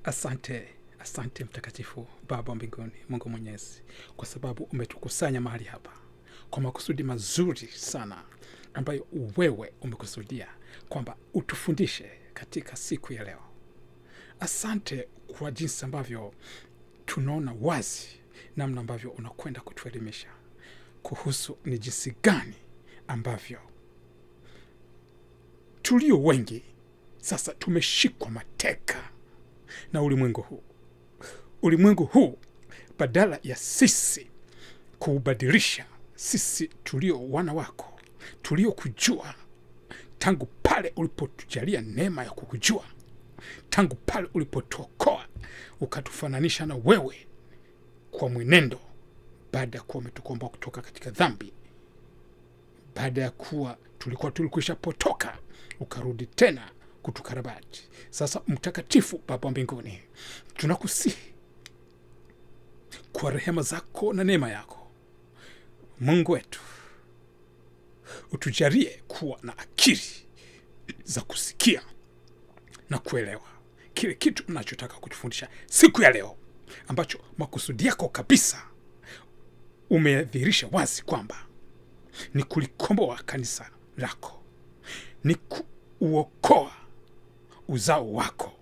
Asante, asante Mtakatifu Baba wa mbinguni, Mungu Mwenyezi, kwa sababu umetukusanya mahali hapa kwa makusudi mazuri sana ambayo wewe umekusudia kwamba utufundishe katika siku ya leo. Asante kwa jinsi ambavyo tunaona wazi namna ambavyo unakwenda kutuelimisha kuhusu ni jinsi gani ambavyo tulio wengi sasa tumeshikwa mateka na ulimwengu huu. Ulimwengu huu badala ya sisi kuubadilisha, sisi tulio wana wako, tuliokujua tangu pale ulipotujalia neema ya kukujua, tangu pale ulipotuokoa ukatufananisha na wewe kwa mwenendo, baada ya kuwa umetukomboa kutoka katika dhambi, baada ya kuwa tulikuwa tulikwisha potoka, ukarudi tena kutukarabati. Sasa Mtakatifu Baba wa mbinguni, tunakusihi kwa rehema zako na neema yako, Mungu wetu, utujalie kuwa na akili za kusikia na kuelewa kile kitu unachotaka kutufundisha siku ya leo, ambacho makusudi yako kabisa umedhihirisha wazi kwamba ni kulikomboa kanisa lako, ni kuuokoa uzao wako,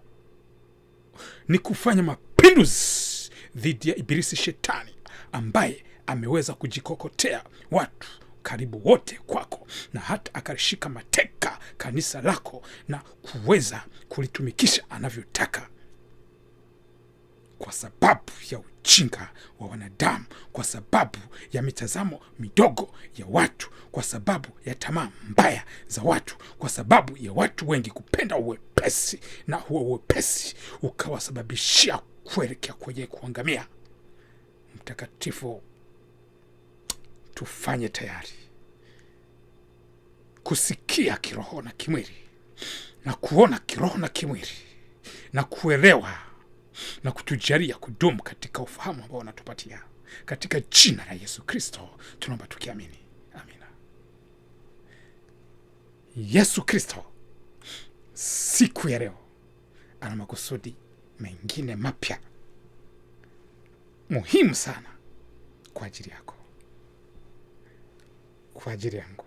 ni kufanya mapinduzi dhidi ya Ibilisi Shetani ambaye ameweza kujikokotea watu karibu wote kwako, na hata akalishika mateka kanisa lako na kuweza kulitumikisha anavyotaka, kwa sababu ya ujinga wa wanadamu, kwa sababu ya mitazamo midogo ya watu, kwa sababu ya tamaa mbaya za watu, kwa sababu ya watu wengi kupenda uwepesi, na huo uwepesi ukawasababishia kuelekea kwenye kuangamia. Mtakatifu, tufanye tayari kusikia kiroho na kimwili, na kuona kiroho na kimwili, na kuelewa na kutujalia kudumu katika ufahamu ambao unatupatia. Katika jina la Yesu Kristo tunaomba tukiamini, amina. Yesu Kristo siku ya leo ana makusudi mengine mapya muhimu sana kwa ajili yako, kwa ajili yangu,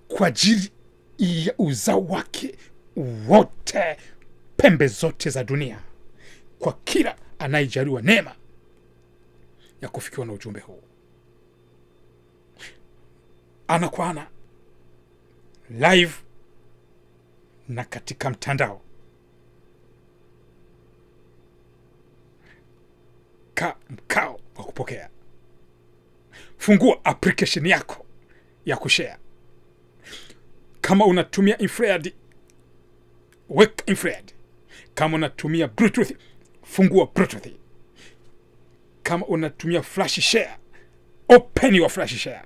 kwa ajili ya uzao wake wote pembe zote za dunia, kwa kila anayejaliwa neema ya kufikiwa na ujumbe huu, ana kwa ana, live na katika mtandao. Ka mkao wa kupokea, fungua application yako ya kushare. Kama unatumia infrared, weka infrared. Kama unatumia bluetooth, fungua bluetooth. Kama unatumia flash share, open your flash share.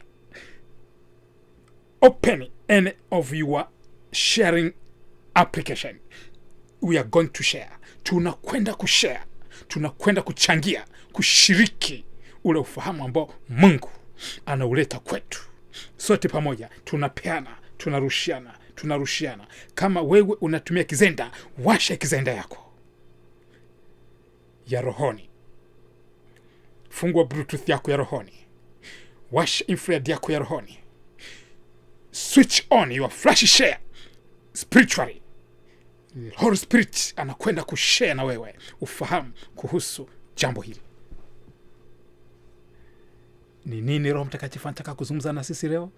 Open any of your sharing application. We are going to share. Tunakwenda kushare, tunakwenda kuchangia, kushiriki ule ufahamu ambao Mungu anauleta kwetu. Sote pamoja tunapeana, tunarushiana, tunarushiana. Kama wewe unatumia kizenda, washa kizenda yako ya rohoni, fungua bluetooth yako ya rohoni, washa infrared yako ya rohoni, switch on your flash share spiritually. Holy Spirit anakwenda kushare na wewe ufahamu kuhusu jambo hili. Ni nini Roho Mtakatifu anataka kuzungumza na sisi leo?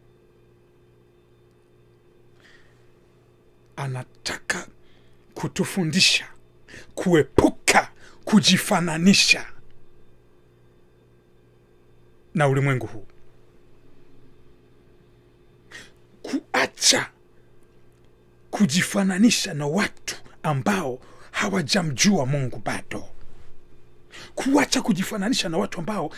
Anataka kutufundisha kuepuka kujifananisha na ulimwengu huu, kuacha kujifananisha na watu ambao hawajamjua Mungu bado, kuacha kujifananisha na watu ambao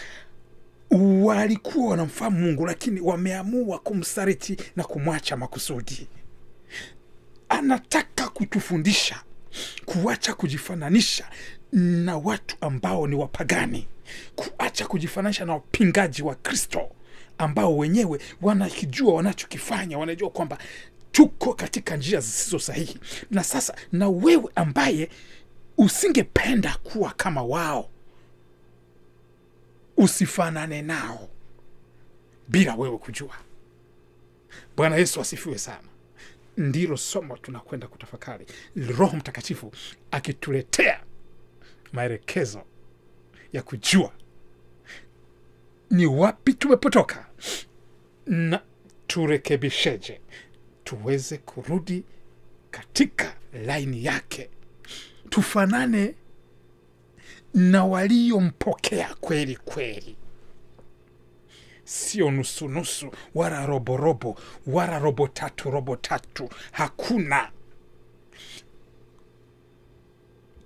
walikuwa wanamfahamu Mungu lakini wameamua kumsaliti na kumwacha makusudi. Anataka kutufundisha kuacha kujifananisha na watu ambao ni wapagani, kuacha kujifananisha na wapingaji wa Kristo ambao wenyewe wanakijua wanachokifanya, wanajua kwamba tuko katika njia zisizo sahihi. Na sasa na wewe ambaye Usingependa kuwa kama wao, usifanane nao bila wewe kujua. Bwana Yesu asifiwe sana. Ndilo somo tunakwenda kutafakari, Roho Mtakatifu akituletea maelekezo ya kujua ni wapi tumepotoka na turekebisheje, tuweze kurudi katika laini yake, tufanane na waliompokea kweli kweli, sio nusunusu wala roborobo wala robo tatu robo tatu. Hakuna.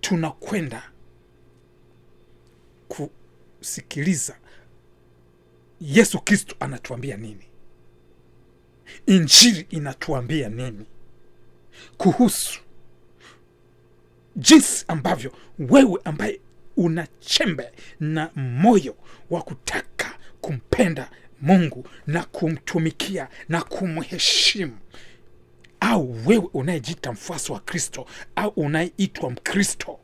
Tunakwenda kusikiliza Yesu Kristo anatuambia nini, Injili inatuambia nini kuhusu jinsi ambavyo wewe ambaye una chembe na moyo wa kutaka kumpenda Mungu na kumtumikia na kumheshimu, au wewe unayejiita mfuasi wa Kristo au unayeitwa Mkristo,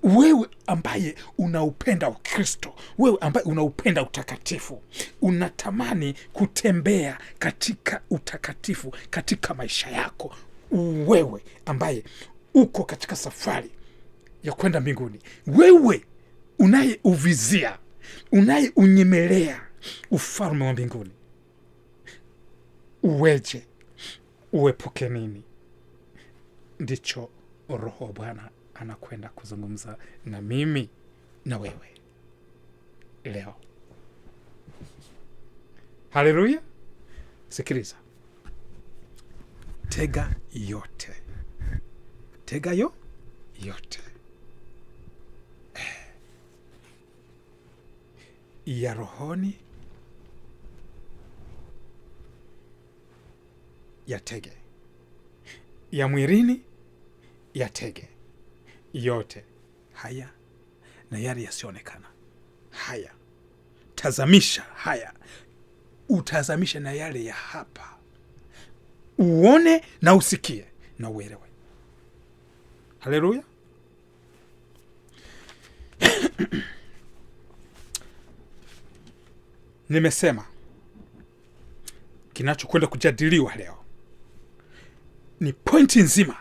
wewe ambaye unaupenda Ukristo, wewe ambaye unaupenda utakatifu, unatamani kutembea katika utakatifu katika maisha yako, wewe ambaye uko katika safari ya kwenda mbinguni, wewe unayeuvizia, unayeunyemelea ufalme wa mbinguni, uweje? Uepuke nini? Ndicho Roho wa Bwana anakwenda kuzungumza na mimi na wewe leo. Haleluya! Sikiliza, tega yote, tega yote ya rohoni yatege, ya mwilini yatege, yote haya na yale yasiyoonekana haya, tazamisha haya, utazamishe na yale ya hapa, uone na usikie na uelewe. Haleluya! Nimesema kinachokwenda kujadiliwa leo ni pointi nzima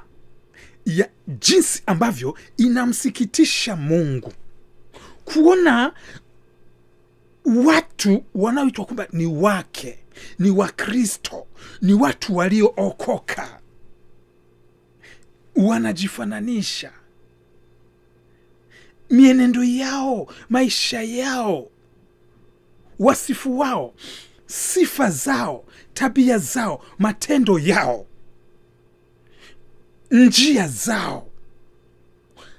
ya jinsi ambavyo inamsikitisha Mungu kuona watu wanaoitwa kwamba ni wake, ni Wakristo, ni watu waliookoka, wanajifananisha mienendo yao, maisha yao, wasifu wao, sifa zao, tabia zao, matendo yao, njia zao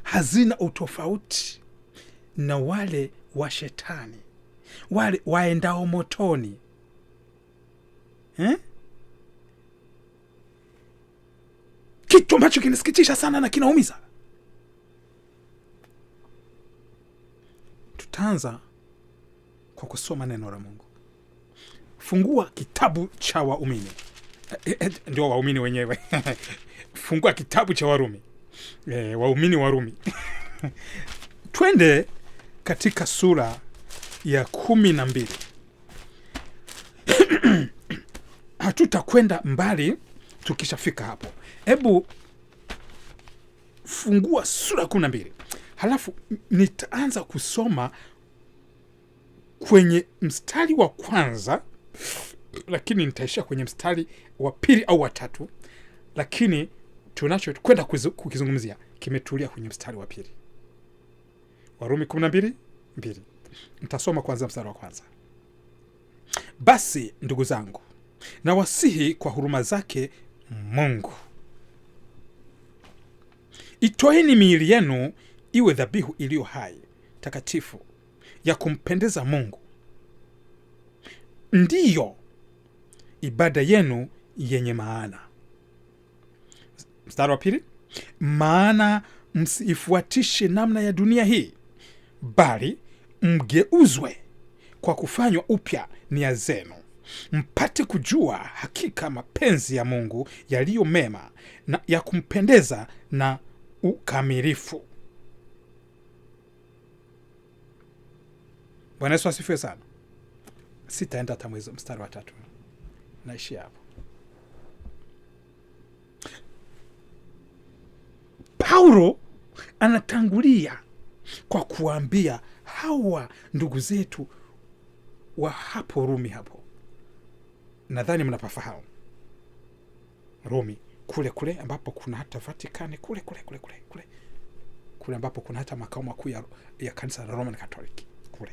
hazina utofauti na wale wa shetani, wale waendao motoni eh? Kitu ambacho kinasikitisha sana na kinaumiza. Tutaanza kwa kusoma neno la Mungu. Fungua kitabu cha Waumini, ndio waumini wenyewe. Fungua kitabu cha Warumi, waumini Warumi. Twende katika sura ya 12. Hatutakwenda mbali tukishafika hapo. Hebu fungua sura ya 12, halafu nitaanza kusoma kwenye mstari wa kwanza, lakini nitaishia kwenye mstari wa pili au wa tatu, lakini tunachokwenda kukizungumzia kimetulia kwenye mstari wa pili. Warumi 12:2. Nitasoma kwanza mstari wa kwanza. Basi ndugu zangu, nawasihi kwa huruma zake Mungu, itoeni miili yenu iwe dhabihu iliyo hai, takatifu, ya kumpendeza Mungu, ndiyo ibada yenu yenye maana. Mstari wa pili, maana msiifuatishe namna ya dunia hii, bali mgeuzwe kwa kufanywa upya nia zenu, mpate kujua hakika mapenzi ya Mungu yaliyo mema na ya kumpendeza na ukamilifu. Bwana Yesu asifiwe sana. Sitaenda hata mwezi mstari wa 3, naishia hapo. Paulo anatangulia kwa kuambia hawa ndugu zetu wa hapo Rumi hapo, nadhani mnapafahamu Rumi kule kule ambapo kuna hata Vatikani kule kule kule kule kule kule ambapo kuna hata makao makuu ya kanisa la Roman Catholic kule.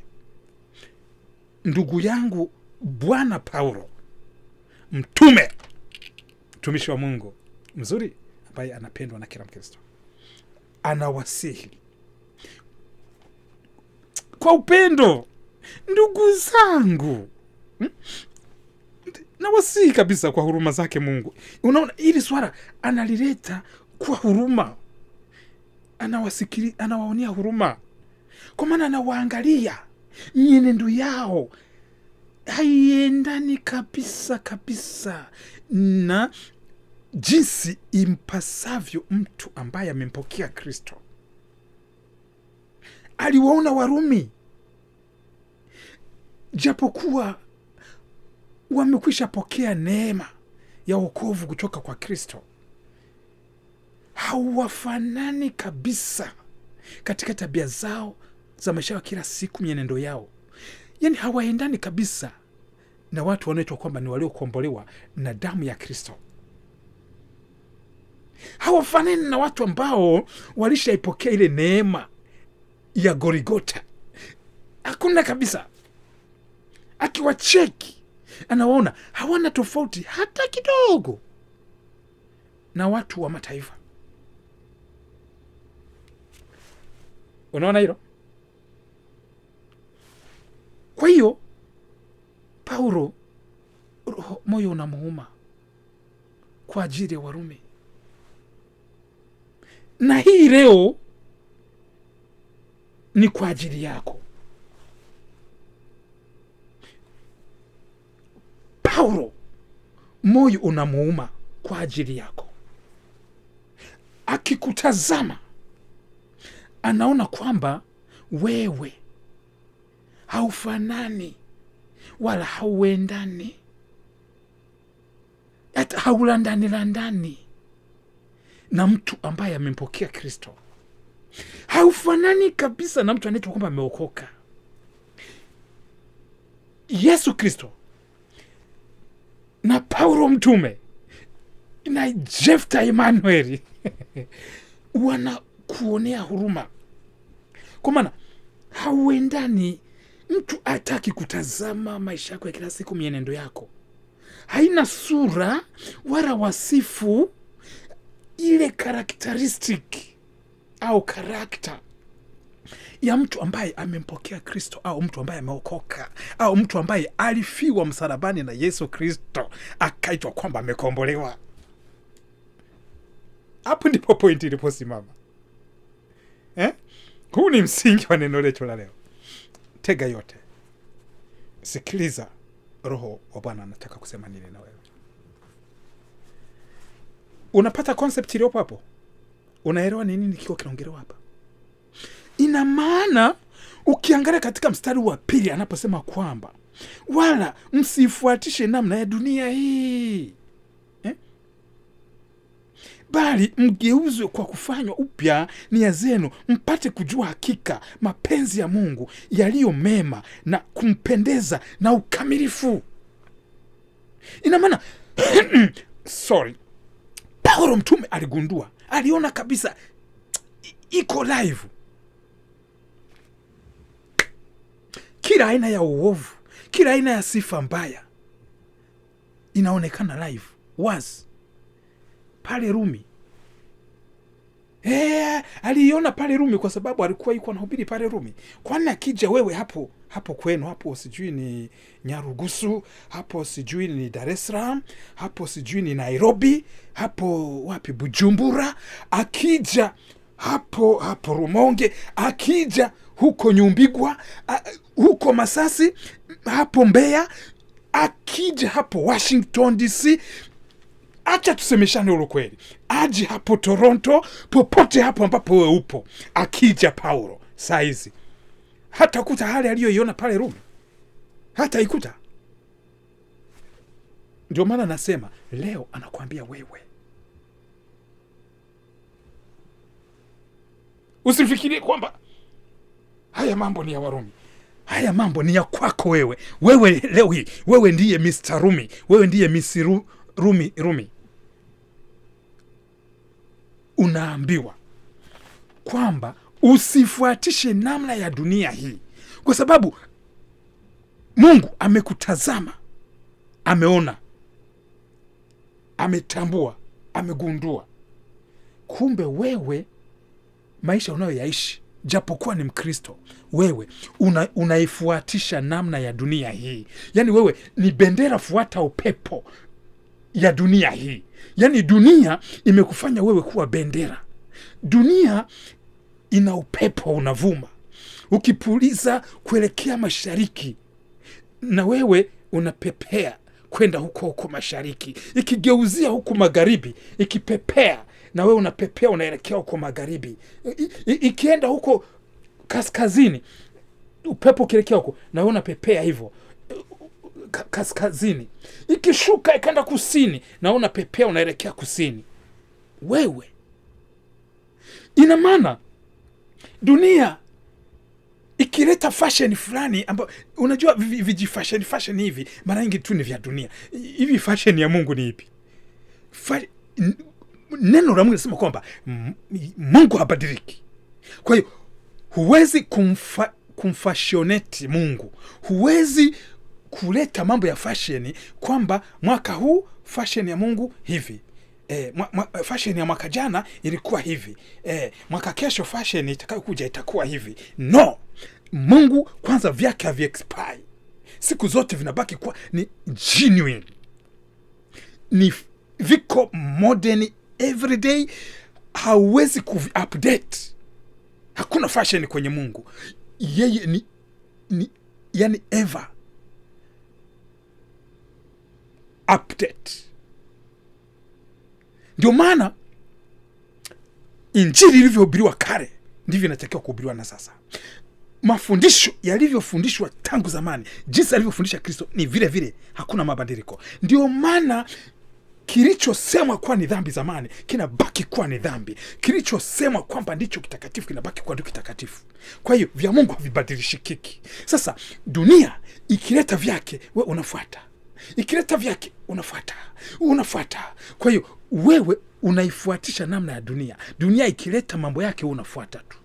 Ndugu yangu Bwana Paulo mtume, mtumishi wa Mungu mzuri ambaye anapendwa na kila Mkristo, anawasihi kwa upendo, ndugu zangu, nawasihi kabisa kwa huruma zake Mungu. Unaona, hili swala analileta kwa huruma, anawaonea huruma, kwa maana anawaangalia mienendo yao haiendani kabisa kabisa na jinsi impasavyo mtu ambaye amempokea Kristo. Aliwaona Warumi japokuwa wamekwisha pokea neema ya wokovu kutoka kwa Kristo, hawafanani kabisa katika tabia zao za maisha ya kila siku, mienendo yao, yaani hawaendani kabisa na watu wanaoitwa kwamba ni waliokombolewa na damu ya Kristo. Hawafanani na watu ambao walishaipokea ile neema ya Golgotha. Hakuna kabisa. Akiwacheki anawaona hawana tofauti hata kidogo na watu wa mataifa. Unaona hilo? Kwa hiyo Paulo moyo unamuuma kwa ajili ya Warumi, na hii leo ni kwa ajili yako. Paulo moyo unamuuma kwa ajili yako. Akikutazama anaona kwamba wewe haufanani wala hauendani, hata haulandani landani na mtu ambaye amempokea Kristo. Haufanani kabisa na mtu anaitwa kwamba ameokoka. Yesu Kristo na Paulo mtume na Jefta Emmanuel wanakuonea huruma, kwa maana hauendani. Mtu hataki kutazama maisha yako ya kila siku, mienendo yako haina sura wala wasifu ile characteristic au karakta ya mtu ambaye amempokea Kristo au mtu ambaye ameokoka au mtu ambaye alifiwa msalabani na Yesu Kristo akaitwa kwamba amekombolewa. Hapo ndipo pointi iliposimama. Huu ni msingi wa neno letu la leo. Tega yote, sikiliza, Roho wa Bwana anataka kusema nini na wewe. Unapata concept iliyopo hapo? Unaelewa ni nini kiko kinaongelewa hapa? Ina maana ukiangalia katika mstari wa 2 anaposema kwamba wala msifuatishe namna ya dunia hii, bali mgeuzwe kwa kufanywa upya nia zenu, mpate kujua hakika mapenzi ya Mungu yaliyo mema na kumpendeza na ukamilifu. Ina maana sorry, Paulo mtume aligundua, aliona kabisa iko live kila aina ya uovu, kila aina ya sifa mbaya inaonekana live wazi pale Rumi. Aliiona pale Rumi kwa sababu alikuwa yuko anahubiri pale Rumi. Kwani akija wewe hapo hapo kwenu, hapo sijui ni Nyarugusu, hapo sijui ni Dar es Salaam, hapo sijui ni Nairobi, hapo wapi Bujumbura, akija hapo hapo Rumonge, akija huko Nyumbigwa, huko Masasi, hapo Mbeya, akija hapo Washington DC, Acha tusemeshane ule kweli. Aje hapo Toronto, popote hapo ambapo wewe upo, akija Paulo saa hizi hata kuta hali aliyoiona pale Rumi, hata ikuta. Ndio maana nasema leo anakuambia wewe, usifikirie kwamba haya mambo ni ya Warumi. Haya mambo ni ya kwako wewe. Wewe leo hii, wewe ndiye Mr. Rumi, wewe ndiye Miss Rumi, Rumi. Unaambiwa kwamba usifuatishe namna ya dunia hii, kwa sababu Mungu amekutazama, ameona, ametambua, amegundua kumbe wewe maisha unayoyaishi, japokuwa ni Mkristo, wewe unaifuatisha namna ya dunia hii. Yaani wewe ni bendera fuata upepo ya dunia hii. Yaani dunia imekufanya wewe kuwa bendera. Dunia ina upepo unavuma, ukipuliza kuelekea mashariki, na wewe unapepea kwenda huko huko mashariki. Ikigeuzia huku magharibi, ikipepea, na wewe unapepea unaelekea huko magharibi. Ikienda huko kaskazini, upepo ukielekea huko, na wewe unapepea hivyo kaskazini. Ikishuka ikaenda kusini, na wewe unapepea unaelekea kusini. Wewe, ina maana dunia ikileta fashion fulani ambayo unajua viji fashion hivi mara nyingi tu ni vya dunia. Hivi fashion ya Mungu ni ipi? Neno la Mungu linasema kwamba Mungu habadiliki. Kwa hiyo huwezi kumfashioneti Mungu. Huwezi kuleta mambo ya fashion kwamba mwaka huu fashion ya Mungu hivi. Fashion ya mwaka jana ilikuwa hivi. Mwaka kesho fashion itakayokuja itakuwa hivi. No. Mungu kwanza vyake havi expire. Siku zote vinabaki kuwa ni genuine. Ni viko modern everyday, hauwezi kuvi-update. Hakuna fashion kwenye Mungu. Yeye ni yani ever update. Ndio maana injili ilivyohubiriwa kale ndivyo inatakiwa kuhubiriwa na sasa. Mafundisho yalivyofundishwa tangu zamani, jinsi alivyofundisha Kristo ni vile vile, hakuna mabadiliko. Ndio maana kilichosemwa kuwa ni dhambi zamani kinabaki kuwa ni dhambi. Kilichosemwa kwamba ndicho kitakatifu kinabaki kuwa ndicho kitakatifu. Kwa hiyo vya Mungu havibadilishiki. Sasa dunia ikileta vyake, we unafuata. Ikileta vyake unafuata. Unafuata. Kwa hiyo wewe unaifuatisha namna ya dunia. Dunia ikileta mambo yake unafuata tu.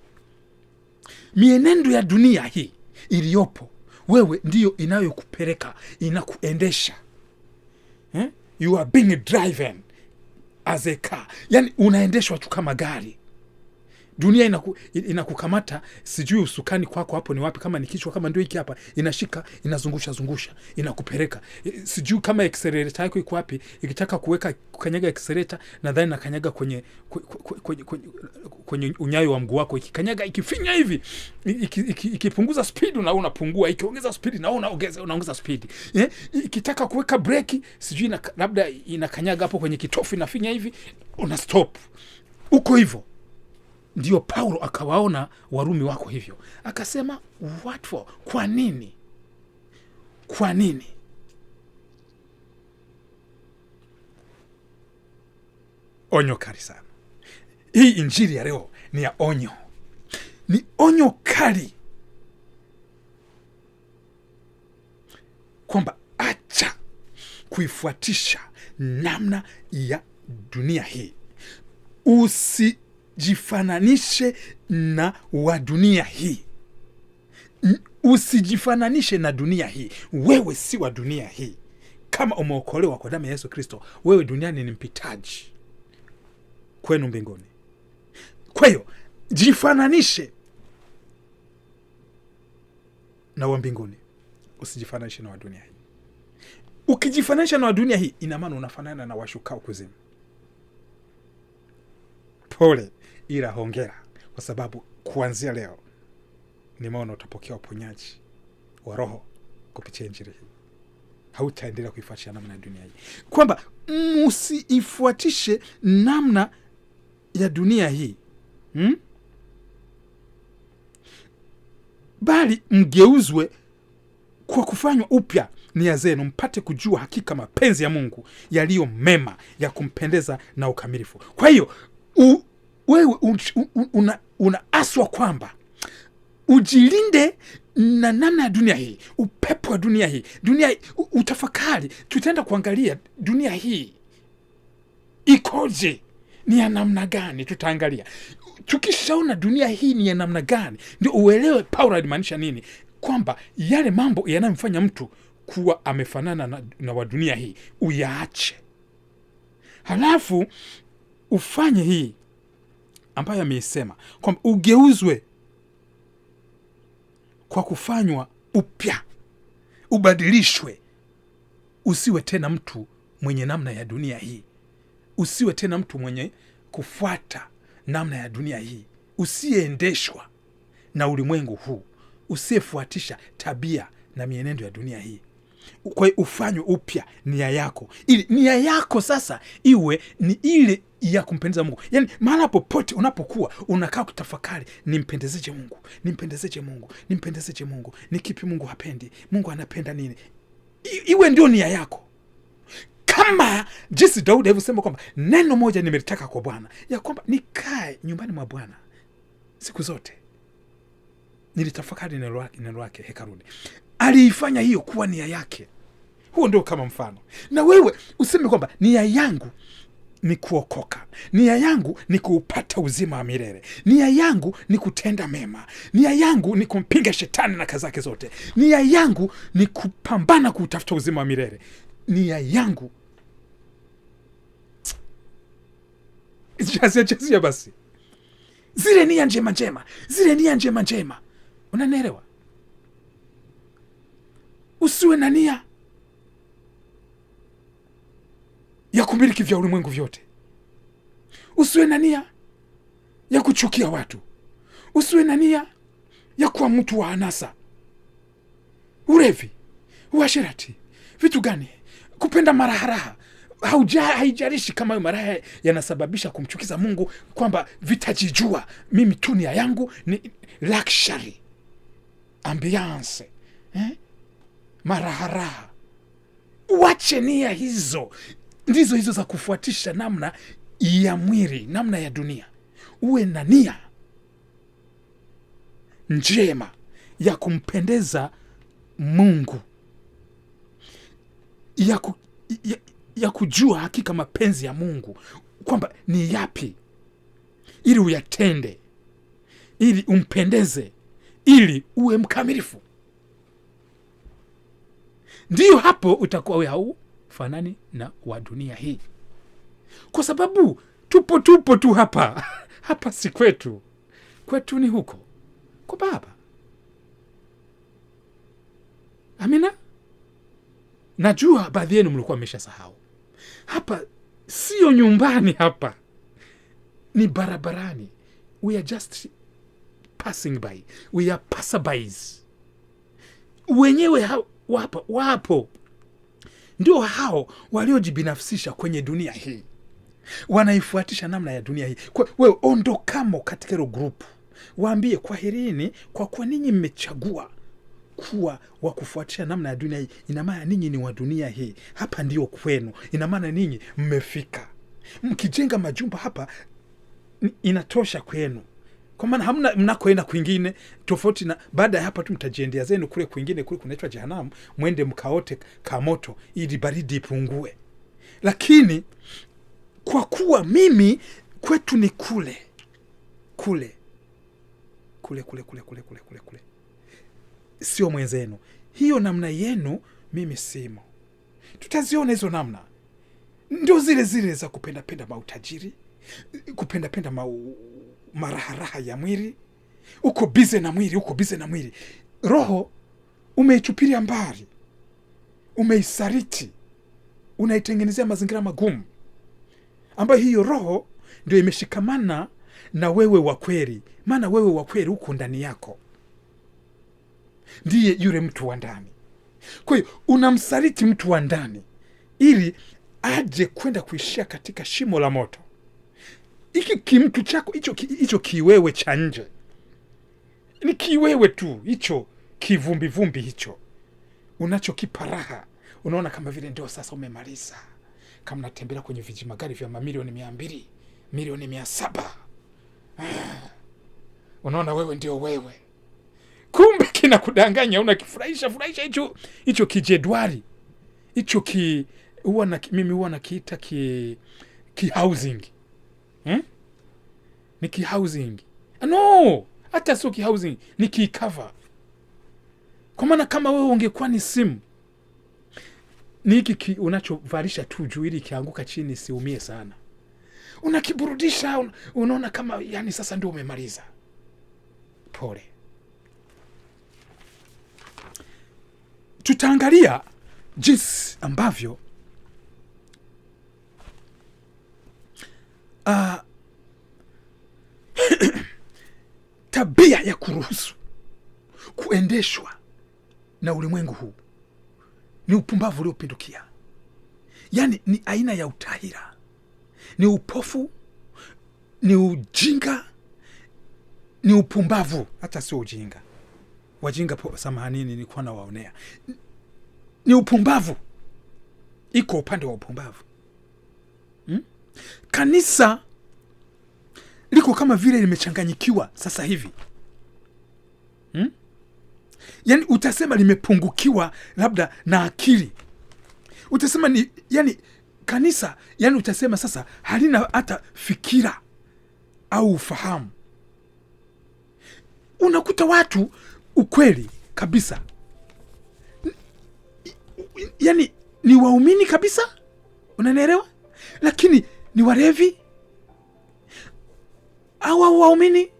Mienendo ya dunia hii iliyopo, wewe ndiyo inayokupeleka, inakuendesha. You are being driven as a car. Yani unaendeshwa tu kama gari. Dunia inakukamata, sijui usukani kwako hapo ni wapi, kama ni kichwa, kama ndio hiki hapa, inashika, inazungusha zungusha, inakupeleka. Sijui kama accelerator yako iko wapi, ikitaka kuweka kukanyaga accelerator, nadhani nakanyaga kwenye unyayo wa mguu wako, ikikanyaga ikifinya hivi, ikipunguza speed na unapungua, ikiongeza speed na unaongeza speed. Ikitaka kuweka breki, sijui labda inakanyaga hapo kwenye kitofu, inafinya hivi, una stop. Uko hivyo. Ndio Paulo akawaona Warumi wako hivyo. Akasema, what for? Kwa nini? Kwa nini? Onyo kali sana. Hii injili ya leo ni ya onyo. Ni onyo kali. Kwamba acha kuifuatisha namna ya dunia hii. Usijifananishe na wa dunia hii. Usijifananishe na dunia hii. Wewe si wa dunia hii. Kama umeokolewa kwa damu ya Yesu Kristo, wewe duniani ni mpitaji kwenu mbinguni. Kwa hiyo jifananishe na wa mbinguni, usijifananishe na wa dunia hii. Ukijifananisha na wa dunia hii, ina maana unafanana na washukao kuzimu. Pole, ila hongera, kwa sababu kuanzia leo nimeona utapokea uponyaji wa roho kupitia injili hii. Hautaendelea kuifuatisha namna ya dunia hii, kwamba msiifuatishe namna ya dunia hii, Bali mgeuzwe kwa kufanywa upya nia zenu, mpate kujua hakika mapenzi ya Mungu yaliyo mema, ya kumpendeza na ukamilifu. Kwa hiyo wewe unaaswa kwamba ujilinde na namna ya dunia hii, upepo wa dunia hii, dunia hii, utafakari. Tutaenda kuangalia dunia hii ikoje, ni ya namna gani. Tutaangalia, tukishaona dunia hii ni ya namna gani, ndio uelewe Paulo alimaanisha nini, kwamba yale mambo yanayomfanya mtu kuwa amefanana na wa dunia hii uyaache, halafu ufanye hii ambayo ameisema kwamba ugeuzwe kwa kufanywa upya, ubadilishwe, usiwe tena mtu mwenye namna ya dunia hii, usiwe tena mtu mwenye kufuata namna ya dunia hii, usiyeendeshwa na ulimwengu huu, usiyefuatisha tabia na mienendo ya dunia hii. Kwa hiyo ufanywe upya nia yako, ili nia yako sasa iwe ni ile ya kumpendeza Mungu. Yaani mahala popote unapokuwa unakaa kutafakari, nimpendezeje Mungu, nimpendezeje Mungu, nimpendezeje Mungu, ni kipi Mungu hapendi, Mungu anapenda nini? Iwe ndio nia yako, kama jinsi Daudi alivyosema kwamba neno moja nimelitaka kwa Bwana, ya kwamba nikae nyumbani mwa Bwana siku zote, nilitafakari neno lake hekaluni. Aliifanya hiyo kuwa nia yake. Huo ndio kama mfano. Na wewe useme kwamba nia yangu ni kuokoka, nia yangu ni kuupata uzima wa milele, nia yangu ni kutenda mema, nia yangu ni kumpinga shetani na kazi zake zote, nia yangu ni kupambana kuutafuta uzima wa milele, nia yangu jazia basi zile nia njema njema, zile nia njema njema. Unanielewa? Usiwe na nia ya kumiliki vya ulimwengu vyote, usiwe na nia ya kuchukia watu, usiwe na nia ya kuwa mtu wa anasa, ulevi, uasherati, vitu gani, kupenda maraharaha. Haijalishi kama hayo maraha yanasababisha kumchukiza Mungu, kwamba vitajijua mimi tu nia yangu ni luxury ambiance, maraharaha. Uache nia hizo, ndizo hizo za kufuatisha namna ya mwili, namna ya dunia. Uwe na nia njema ya kumpendeza Mungu, ya kujua hakika mapenzi ya Mungu kwamba ni yapi, ili uyatende, ili umpendeze, ili uwe mkamilifu. Ndiyo hapo utakuwa wewe haufanani na wa dunia hii, kwa sababu tupo tu hapa hapa si kwetu, kwetu ni huko kwa Baba. Amina. Najua baadhi yenu mlikuwa mmeshasahau, hapa sio nyumbani, hapa ni barabarani. We are just passing by, we are passerbys. Wenyewe wapo ndio hao waliojibinafsisha kwenye dunia hii, wanaifuatisha namna ya dunia hii. Kwa wewe ondokamo katika hilo group, waambie kwaherini, kwa kuwa ninyi mmechagua kuwa wa kufuatisha namna ya dunia hii. Ina maana ninyi ni wa dunia hii, hapa ndio kwenu. Ina maana ninyi mmefika, mkijenga majumba hapa inatosha kwenu, kwa maana hamna mnakoenda kwingine tofauti na baada ya hapa tu mtajiendea zenu kule kwingine, kule kunaitwa jehanamu, mwende mkaote kamoto ili baridi ipungue. Lakini kwa kuwa mimi kwetu ni kule kule kule kule kule kule kule kule kule, sio mwenzenu. Hiyo namna yenu mimi simo. Tutaziona hizo namna, ndio zile zile za kupendapenda mautajiri, kupendapenda maraharaha ya mwili. Uko bize na mwili, uko bize na mwili, roho umeitupilia mbali, umeisaliti, unaitengenezea mazingira magumu, ambayo hiyo roho ndio imeshikamana na wewe wa kweli. Maana wewe wa kweli uko ndani yako, ndiye yule mtu wa ndani. Kwa hiyo unamsaliti mtu wa ndani ili aje kwenda kuishia katika shimo la moto. Hiki kimtu chako hicho kiwewe cha nje ni kiwewe tu, hicho kivumbivumbi hicho unachokipa raha, unaona kama vile ndio sasa umemaliza, kama natembelea kwenye vijimagari vya mamilioni 200, milioni 700. Unaona wewe ndio wewe, kumbe kinakudanganya, unakifurahisha furahisha hicho kijedwari hicho mimi huwa nakiita ki housing. Ni ki housing. No, hata sio ki housing, ni ki cover. Kwa maana kama wewe ungekuwa ni simu, ni hiki unachovalisha tu juu ili kianguka chini siumie sana. Unakiburudisha, unaona kama yani sasa ndio umemaliza. Pole. Tutaangalia jinsi ambavyo tabia ya kuruhusu kuendeshwa na ulimwengu huu ni upumbavu uliopindukia. Yani ni aina ya utahira, ni upofu, ni ujinga, ni upumbavu. Hata sio ujinga, wajinga samahanini, nilikuwa nawaonea. Ni upumbavu, iko upande wa upumbavu. Kanisa liko kama vile limechanganyikiwa sasa hivi. Yani utasema limepungukiwa labda na akili. Utasema ni yani kanisa, yani utasema sasa halina hata fikira au ufahamu. Unakuta watu ukweli kabisa, yani ni waumini kabisa, unanielewa? Lakini ni walevi au waumini,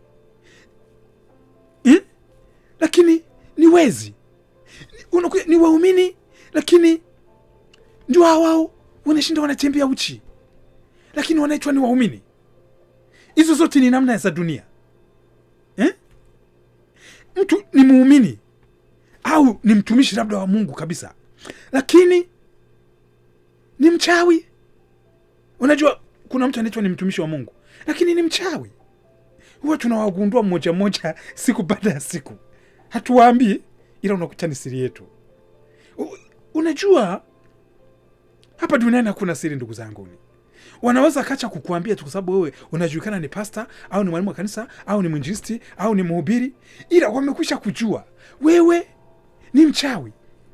lakini ni wezi. Unakuta ni waumini lakini ndio hao wanashinda wanatembea uchi, lakini wanaitwa ni waumini. Hizo zote ni namna za dunia. Mtu ni muumini au ni mtumishi labda wa Mungu kabisa, lakini ni mchawi. Unajua kuna mtu anaitwa ni mtumishi wa Mungu lakini ni mchawi. Huwa tunawagundua mmoja mmoja siku baada ya siku. Hatuwaambii, ila unakuta ni siri yetu. Unajua hapa duniani hakuna siri, ndugu zangu. Wanaweza kacha kukuambia tu kwa sababu wewe unajulikana ni pastor au ni mwalimu wa kanisa au ni mwinjilisti au ni mhubiri, ila wamekwisha kujua wewe ni mchawi.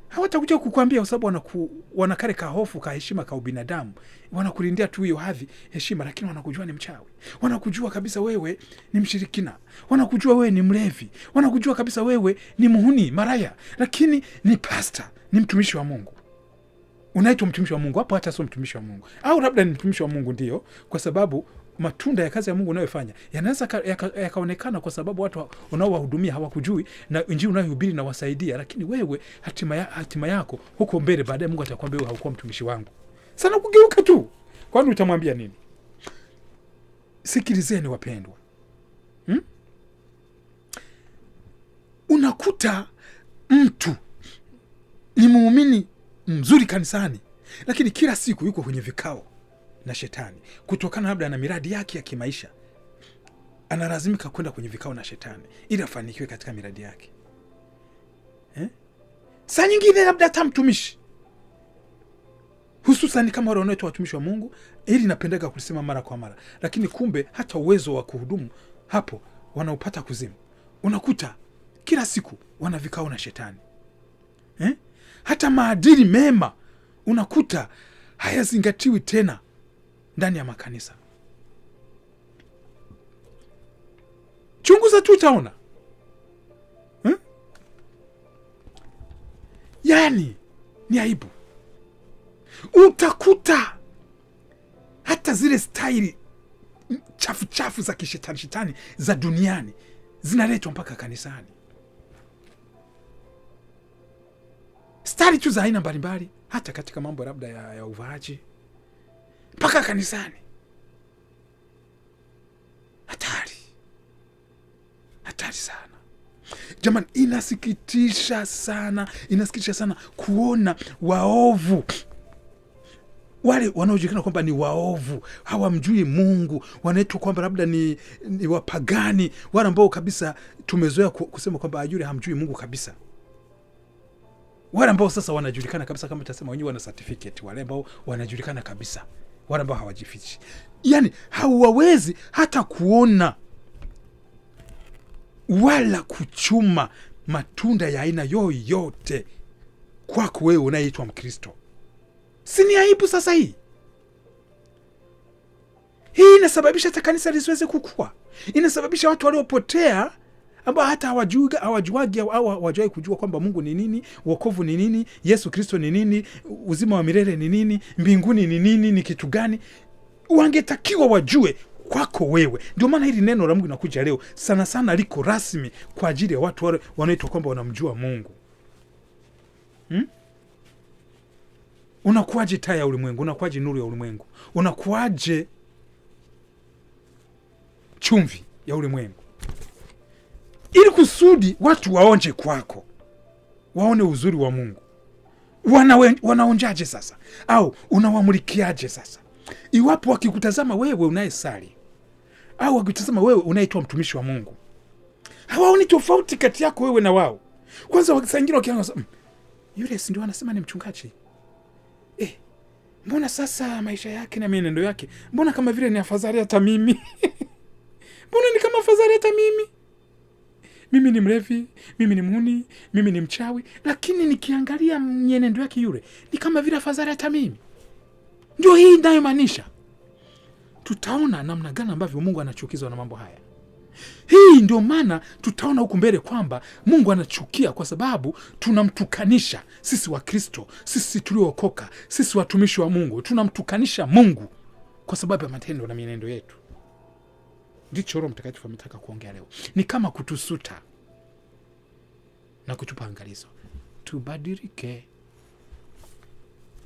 Hawatakuja kukuambia kwa sababu wanakare ka hofu ka heshima ka ubinadamu. Wanakulindia tu hiyo hadhi, heshima, lakini wanakujua ni mchawi. Wanakujua kabisa wewe ni mshirikina. Wanakujua wewe ni mlevi. Wanakujua kabisa wewe ni muhuni, maraya, lakini ni pastor, ni mtumishi wa Mungu. Unaitwa mtumishi wa Mungu, hapo hata sio mtumishi wa Mungu. Au labda ni mtumishi wa Mungu ndio, kwa sababu matunda ya kazi ya Mungu unayofanya yanaweza yakaonekana kwa sababu watu unaowahudumia hawakujui na injili unayohubiri na wasaidia, lakini wewe hatima yako huko mbele baadaye Mungu atakwambia wewe haukuwa mtumishi wangu. Sana kugeuka tu. Kwani utamwambia nini? Sikilizeni wapendwa. Unakuta mtu ni muumini mzuri kanisani, lakini kila siku yuko kwenye vikao na shetani, kutokana labda na miradi yake ya kimaisha. Analazimika kwenda kwenye vikao na shetani ili afanikiwe katika miradi yake. Saa nyingine labda hata mtumishi, hususan kama wale wanaoitwa watumishi wa Mungu, ili napendeka kulisema mara kwa mara, lakini kumbe hata uwezo wa kuhudumu hapo wanaupata kuzimu. Unakuta kila siku wana vikao na shetani. Hata maadili mema unakuta hayazingatiwi tena ndani ya makanisa. Chunguza tu utaona. Yani ni aibu. Utakuta hata zile staili chafu chafu za kishetani shetani za duniani zinaletwa mpaka kanisani. Staili tu za aina mbalimbali, hata katika mambo labda ya uvaaji, mpaka kanisani. Hatari, hatari sana. Jamani, inasikitisha sana, inasikitisha sana kuona waovu wale wanaojulikana kwamba ni waovu, hawamjui Mungu, wanaitwa kwamba labda ni wapagani, wale ambao kabisa tumezoea kusema kwamba yule hamjui Mungu kabisa, wale ambao sasa wanajulikana kabisa, kama tutasema wenyewe wana certificate, wale ambao wanajulikana kabisa, wale ambao hawajifichi, yani hawawezi hata kuona wala kuchuma matunda ya aina yoyote kwako wewe unayeitwa Mkristo. Si ni aibu sasa hii? Hii inasababisha hata kanisa lisiweze kukua. Inasababisha watu waliopotea ambao hata hawajuagi au hawajawahi kujua kwamba Mungu ni nini, wokovu ni nini, Yesu Kristo ni nini, uzima wa milele ni nini, mbinguni ni nini, ni kitu gani, wangetakiwa wajue kwako wewe. Ndio maana hili neno la Mungu linakuja leo sana sana liko rasmi kwa ajili ya watu wale wanaoitwa kwamba wanamjua Mungu. Unakuwaje taa ya ulimwengu? Unakuwaje nuru ya ulimwengu? Unakuwaje chumvi ya ulimwengu? Ili kusudi watu waonje kwako, waone uzuri wa Mungu. Wanaonjaje sasa? Au unawamulikiaje sasa? Iwapo wakikutazama wewe unayesali au wakikutazama wewe unaitwa mtumishi wa Mungu, hawaoni tofauti kati yako wewe na wao. Kwanza saa nyingine wakianza, yule si ndio anasema ni mchungaji? Mbona sasa maisha yake na mienendo yake, mbona kama vile ni afadhali hata mimi? Mbona ni kama afadhali hata mimi? Mimi ni mlevi, mimi ni mhuni, mimi ni mchawi, lakini nikiangalia mienendo yake yule ni kama vile afadhali hata mimi. Ndio hii inayomaanisha. Tutaona namna gani ambavyo Mungu anachukizwa na mambo haya. Hii ndio maana tutaona huku mbele kwamba Mungu anachukia, kwa sababu tunamtukanisha sisi wa Kristo, sisi tuliookoka, sisi watumishi wa Mungu, tunamtukanisha Mungu kwa sababu ya matendo na mienendo yetu. Ndicho Roho Mtakatifu ametaka kuongea leo. Ni kama kutusuta na kutupa angalizo, tubadilike.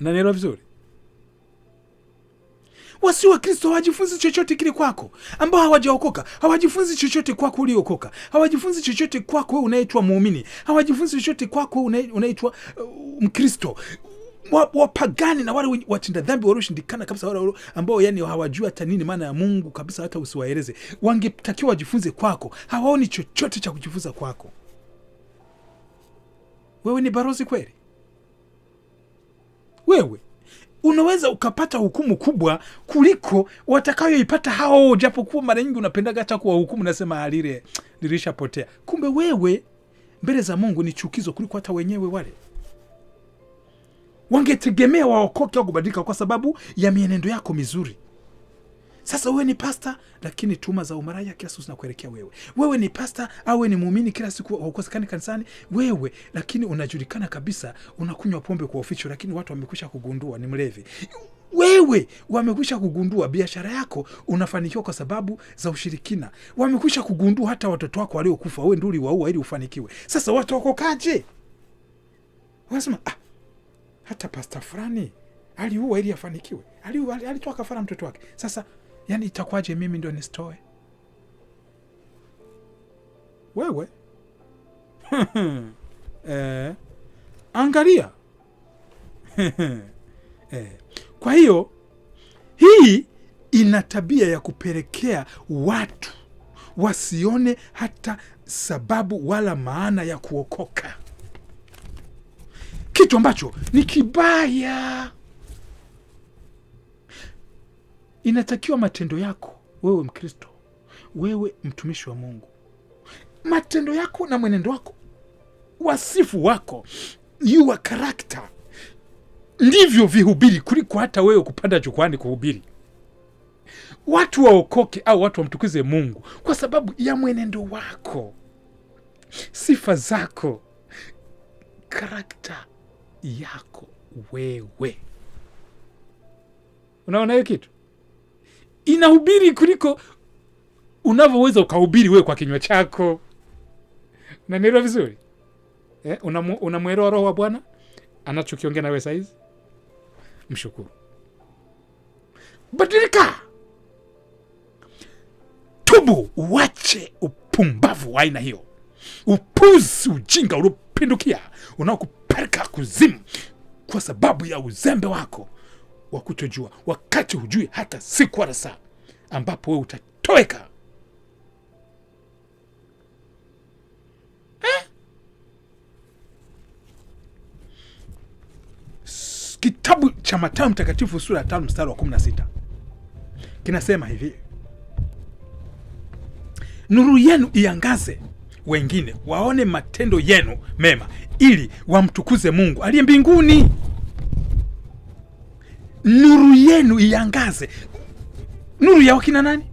Unanielewa vizuri? Wasio wa Kristo hawajifunzi chochote kile kwako. Ambao hawajaokoka hawajifunzi chochote kwako uliokoka. Hawajifunzi chochote kwako wewe unaitwa muumini. Hawajifunzi chochote kwako wewe unaitwa Mkristo. Wapagani na wale watenda dhambi walioshindikana kabisa, wale ambao yani hawajui hata nini maana ya Mungu kabisa, hata usiwaeleze, wangetakiwa wajifunze kwako. Hawaoni chochote cha kujifunza kwako. Wewe ni barozi kweli? Wewe unaweza ukapata hukumu kubwa kuliko watakayoipata hao, japokuwa mara nyingi unapendaga hata kuwahukumu, nasema alile lilishapotea. Kumbe wewe mbele za Mungu ni chukizo kuliko hata wenyewe wale. Wangetegemea waokoke au kubadilika kwa sababu ya mienendo yako mizuri. Sasa wewe ni pasta, lakini tuma za umaraya kila siku zinakuelekea wewe. Wewe ni pasta au ni muumini, kila siku hukosekani kanisani wewe, lakini unajulikana kabisa unakunywa pombe kwa uficho, lakini watu wamekwisha kugundua ni mlevi. Wewe wamekwisha kugundua biashara yako unafanikiwa kwa sababu za ushirikina. Wamekwisha kugundua hata watoto wako waliokufa wewe ndio uliwaua ili ufanikiwe. Sasa watu wakokaje? Wanasema hata pasta fulani aliua ili afanikiwe. Aliua, alitoa kafara mtoto wake. Sasa yani itakuwaje mimi ndio nisitoe? Wewe angalia. Kwa hiyo hii ina tabia ya kupelekea watu wasione hata sababu wala maana ya kuokoka, kitu ambacho ni kibaya. Inatakiwa matendo yako wewe Mkristo, wewe mtumishi wa Mungu, matendo yako na mwenendo wako, wasifu wako, your character, ndivyo vihubiri kuliko hata wewe kupanda jukwani kuhubiri. Watu waokoke au watu wamtukuze Mungu kwa sababu ya mwenendo wako, sifa zako, character yako wewe. Unaona hiyo kitu inahubiri kuliko unavyoweza ukahubiri wewe kwa kinywa chako. Unanielewa vizuri? Unamuelewa Roho wa Bwana anachokiongea nawe saizi? Mshukuru. Badilika, tubu, uache upumbavu wa aina hiyo. Upuzi, ujinga uliopindukia unaokupeleka kuzimu kwa sababu ya uzembe wako wa kutojua, wakati hujui hata siku wala saa ambapo wewe utatoweka. Kitabu cha Mathayo Mtakatifu sura ya 5 mstari wa 16 kinasema hivi: nuru yenu iangaze wengine waone matendo yenu mema, ili wamtukuze Mungu aliye mbinguni. Nuru yenu iangaze. Nuru ya wakina nani?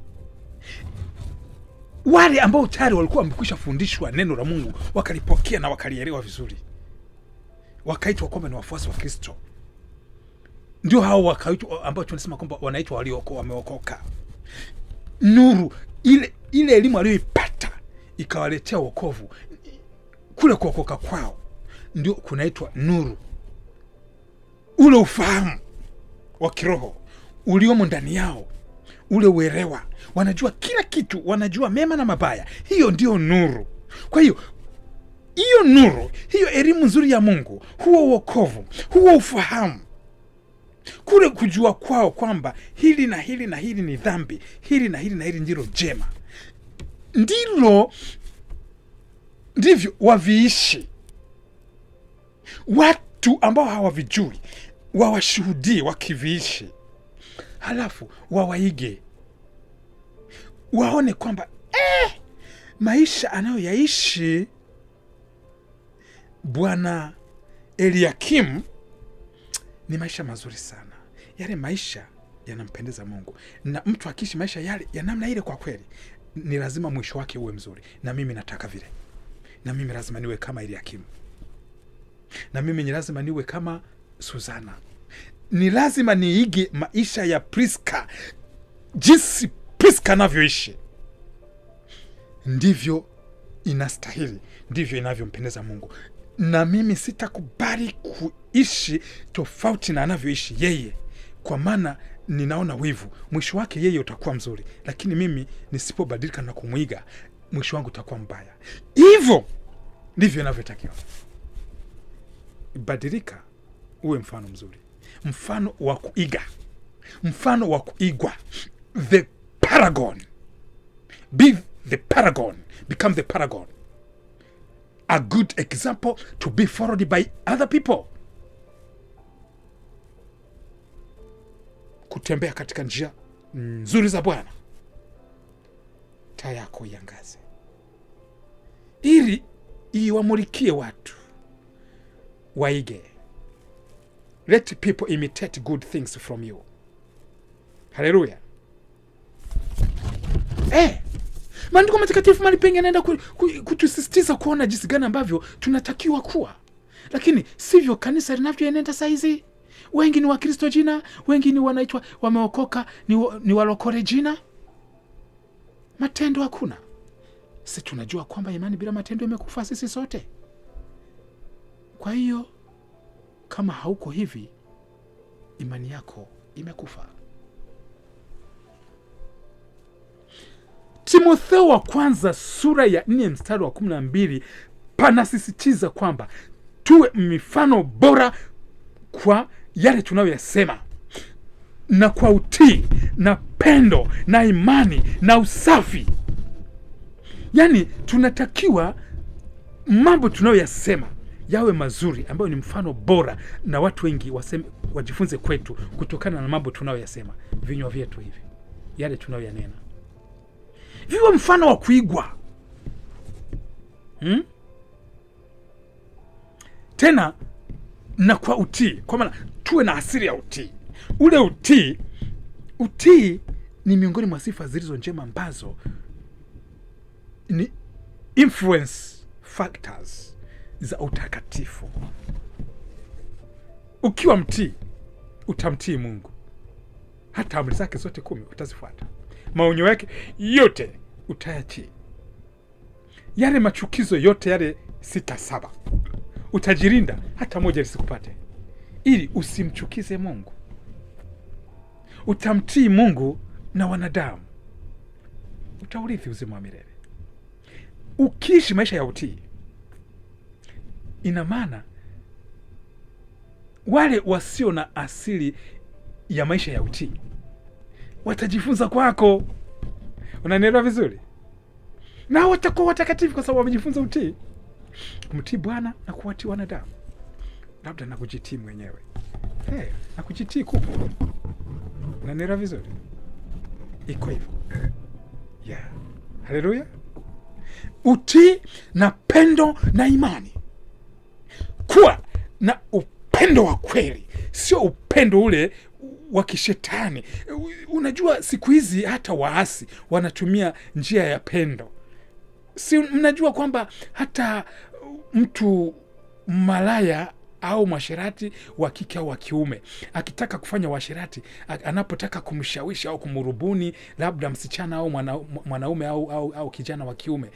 Wale ambao tayari walikuwa wamekwisha fundishwa neno la Mungu, wakalipokea na wakalielewa vizuri, wakaitwa kwamba ni wafuasi wa Kristo. Ndio hao wakaitwa, ambao tunasema kwamba wanaitwa waliokoka, wameokoka. Nuru ile ile elimu aliyoipata ikawaletea wokovu. Kule kuokoka kwao ndio kunaitwa nuru. Ule ufahamu wa kiroho uliomo ndani yao, ule uelewa, wanajua kila kitu, wanajua mema na mabaya. Hiyo ndio nuru. Kwa hiyo hiyo nuru, hiyo elimu nzuri ya Mungu, huo wokovu, huo ufahamu, kule kujua kwao kwamba hili na hili na hili ni dhambi, hili na hili na hili ndilo jema, ndilo ndivyo waviishi. Watu ambao hawavijui wawashuhudie wakiviishi, halafu wawaige, waone kwamba maisha anayoyaishi Bwana Eliakimu ni maisha mazuri sana. Yale maisha yanampendeza Mungu, na mtu akiishi maisha yale ya namna ile, kwa kweli ni lazima mwisho wake uwe mzuri. Na mimi nataka vile, na mimi lazima niwe kama Eliakimu, na mimi ni lazima niwe kama Suzana, ni lazima niige maisha ya Priska. Jinsi Priska anavyoishi ndivyo inastahili, ndivyo inavyompendeza Mungu, na mimi sitakubali kuishi tofauti na anavyoishi yeye, kwa maana ninaona wivu. Mwisho wake yeye utakuwa mzuri, lakini mimi nisipobadilika na kumwiga, mwisho wangu utakuwa mbaya. Hivyo ndivyo inavyotakiwa. Badilika, uwe mfano mzuri, mfano wa kuiga, mfano wa kuigwa, the paragon. Be the paragon, become the paragon, a good example to be followed by other people. Kutembea katika njia nzuri za Bwana, taa yako iangaze ili iwamulikie watu waige. Let people imitate good things from you. Haleluya. Maandiko matakatifu mahali pengi yanaenda kutusisitiza kuona jinsi gani ambavyo tunatakiwa kuwa, lakini sivyo kanisa linavyoenenda saizi. Wengi ni Wakristo jina, wengi ni wanaitwa wameokoka, ni walokole jina, matendo hakuna. Si tunajua kwamba imani bila matendo imekufa sisi sote. Kwa hiyo kama hauko hivi, imani yako imekufa. Timotheo wa kwanza sura ya 4 mstari wa 12 panasisitiza kwamba tuwe mifano bora kwa yale tunayoyasema, na kwa utii na pendo na imani na usafi. Yaani tunatakiwa mambo tunayoyasema yawe mazuri, ambayo ni mfano bora, na watu wengi waseme, wajifunze kwetu kutokana na mambo tunayoyasema. Vinywa vyetu hivi, yale tunayoyanena, viwe mfano wa kuigwa. Tena na kwa utii, kwa maana tuwe na asili ya utii. Ule utii ni miongoni mwa sifa zilizo njema ambazo ni influence factors za utakatifu. Ukiwa mtii, utamtii Mungu, hata amri zake zote 10 utazifuata, maonyo yake yote utayatii, yale machukizo yote yale 6 7 utajirinda hata moja lisikupate, ili usimchukize Mungu. Utamtii Mungu na wanadamu, utaurithi uzima wa milele. Ukiishi maisha ya utii, ina maana wale wasio na asili ya maisha ya utii watajifunza kwako. Unanielewa vizuri? Na watakuwa watakatifu kwa sababu wamejifunza utii, kumtii Bwana na kuwatii wanadamu, labda na kujitii mwenyewe. Hey, na kujitii kupo. Unanielewa vizuri? Iko hivyo. Yeah. Haleluya. Utii na pendo na imani. Kuwa na upendo wa kweli, sio upendo ule wa kishetani. Unajua siku hizi hata waasi wanatumia njia ya pendo. Si mnajua kwamba hata mtu malaya au mwasherati wa kike au wa kiume akitaka kufanya uasherati, anapotaka kumshawishi au kumrubuni labda msichana au mwanaume au kijana wa kiume,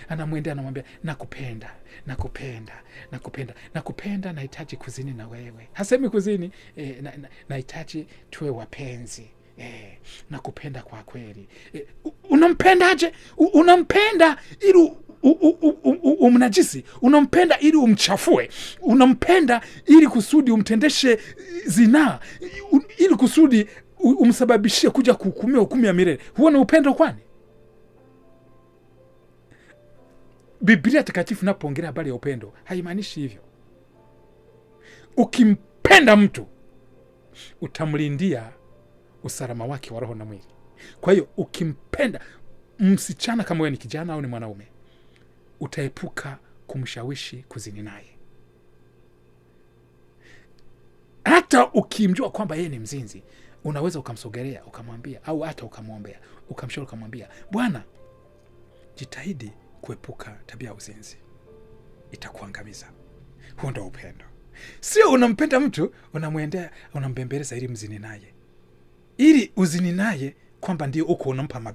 anamwendea anamwambia, nakupenda, nakupenda, nakupenda, nakupenda, nahitaji kuzini na wewe. Hasemi kuzini, nahitaji tuwe wapenzi. Nakupenda kwa kweli. Unampendaje? Unampenda ili umnajisi, unampenda ili umchafue, unampenda ili kusudi umtendeshe zinaa, ili kusudi umsababishie kuja kuhukumiwa hukumu ya milele. Huo ni upendo kwani? Biblia Takatifu inapoongelea habari ya upendo haimaanishi hivyo. Ukimpenda mtu utamlindia usalama wake wa roho na mwili. Kwa hiyo ukimpenda msichana, kama wewe ni kijana au ni mwanaume, utaepuka kumshawishi kuzini naye. Hata ukimjua kwamba yeye ni mzinzi, unaweza ukamsogelea ukamwambia, au hata ukamwombea, ukamshauri, ukamwambia, bwana, jitahidi kuepuka tabia ya uzinzi, itakuangamiza. Huo ndio upendo. Sio unampenda mtu unamwendea, unambembeleza ili mzini naye, ili uzini naye kwamba ndio uko unampa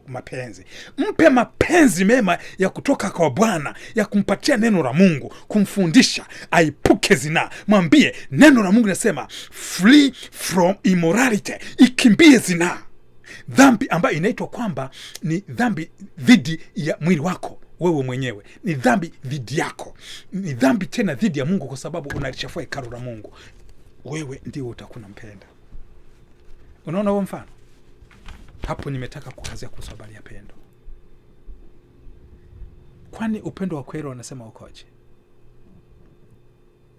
mapenzi. Mpe mapenzi mema ya kutoka kwa Bwana, ya kumpatia neno la Mungu, kumfundisha aepuke zinaa. Mwambie neno la Mungu linasema flee from immorality, ikimbie zinaa, dhambi ambayo inaitwa kwamba ni dhambi dhidi ya mwili wako wewe mwenyewe, ni dhambi dhidi yako, ni dhambi tena dhidi ya Mungu, kwa sababu unalichafua hekalu la Mungu. Wewe ndio utakuwa unampenda. Unaona huo mfano? Hapo nimetaka kukazia kuhusu habari ya pendo. Kwani upendo wa kweli wanasema ukoje?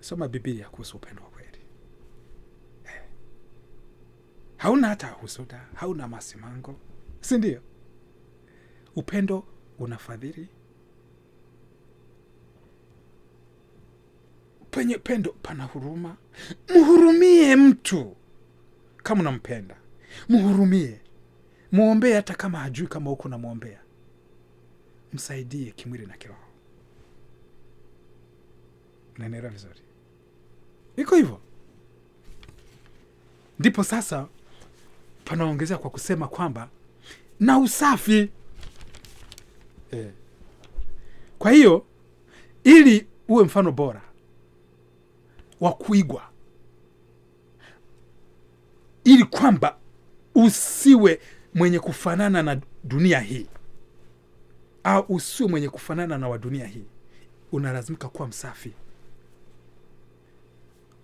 Soma Biblia kuhusu upendo wa kweli. Hauna hata husuda, hauna masimango, si ndio? Upendo unafadhili. Penye pendo pana huruma. Mhurumie mtu kama unampenda, mhurumie, muombee hata kama hajui kama huko unamwombea, msaidie kimwili na kiroho. Unanielewa vizuri? Iko hivyo. Ndipo sasa panaongezea kwa kusema kwamba na usafi. Kwa hiyo ili uwe mfano bora wa kuigwa, ili kwamba usiwe mwenye kufanana na dunia hii au usiwe mwenye kufanana na wa dunia hii, unalazimika kuwa msafi.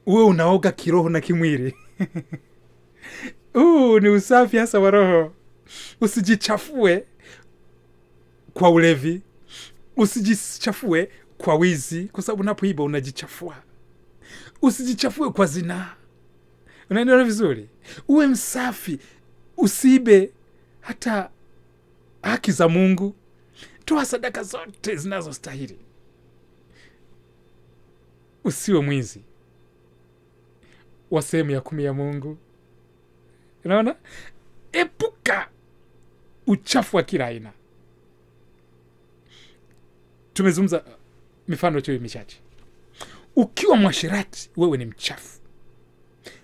Uwe unaoga kiroho na kimwili. Ni usafi hasa wa roho. Usijichafue kwa ulevi, usijichafue kwa wizi, kwa sababu unapoiba unajichafua. Usijichafue kwa zinaa. Unaelewa vizuri? Uwe msafi, usiibe hata haki za Mungu. Toa sadaka zote zinazostahili. Usiwe mwizi wa sehemu ya 10 ya Mungu. Unaona? Epuka uchafu wa kila aina. Tumezungumza mifano tu michache. Ukiwa mwasherati, wewe ni mchafu.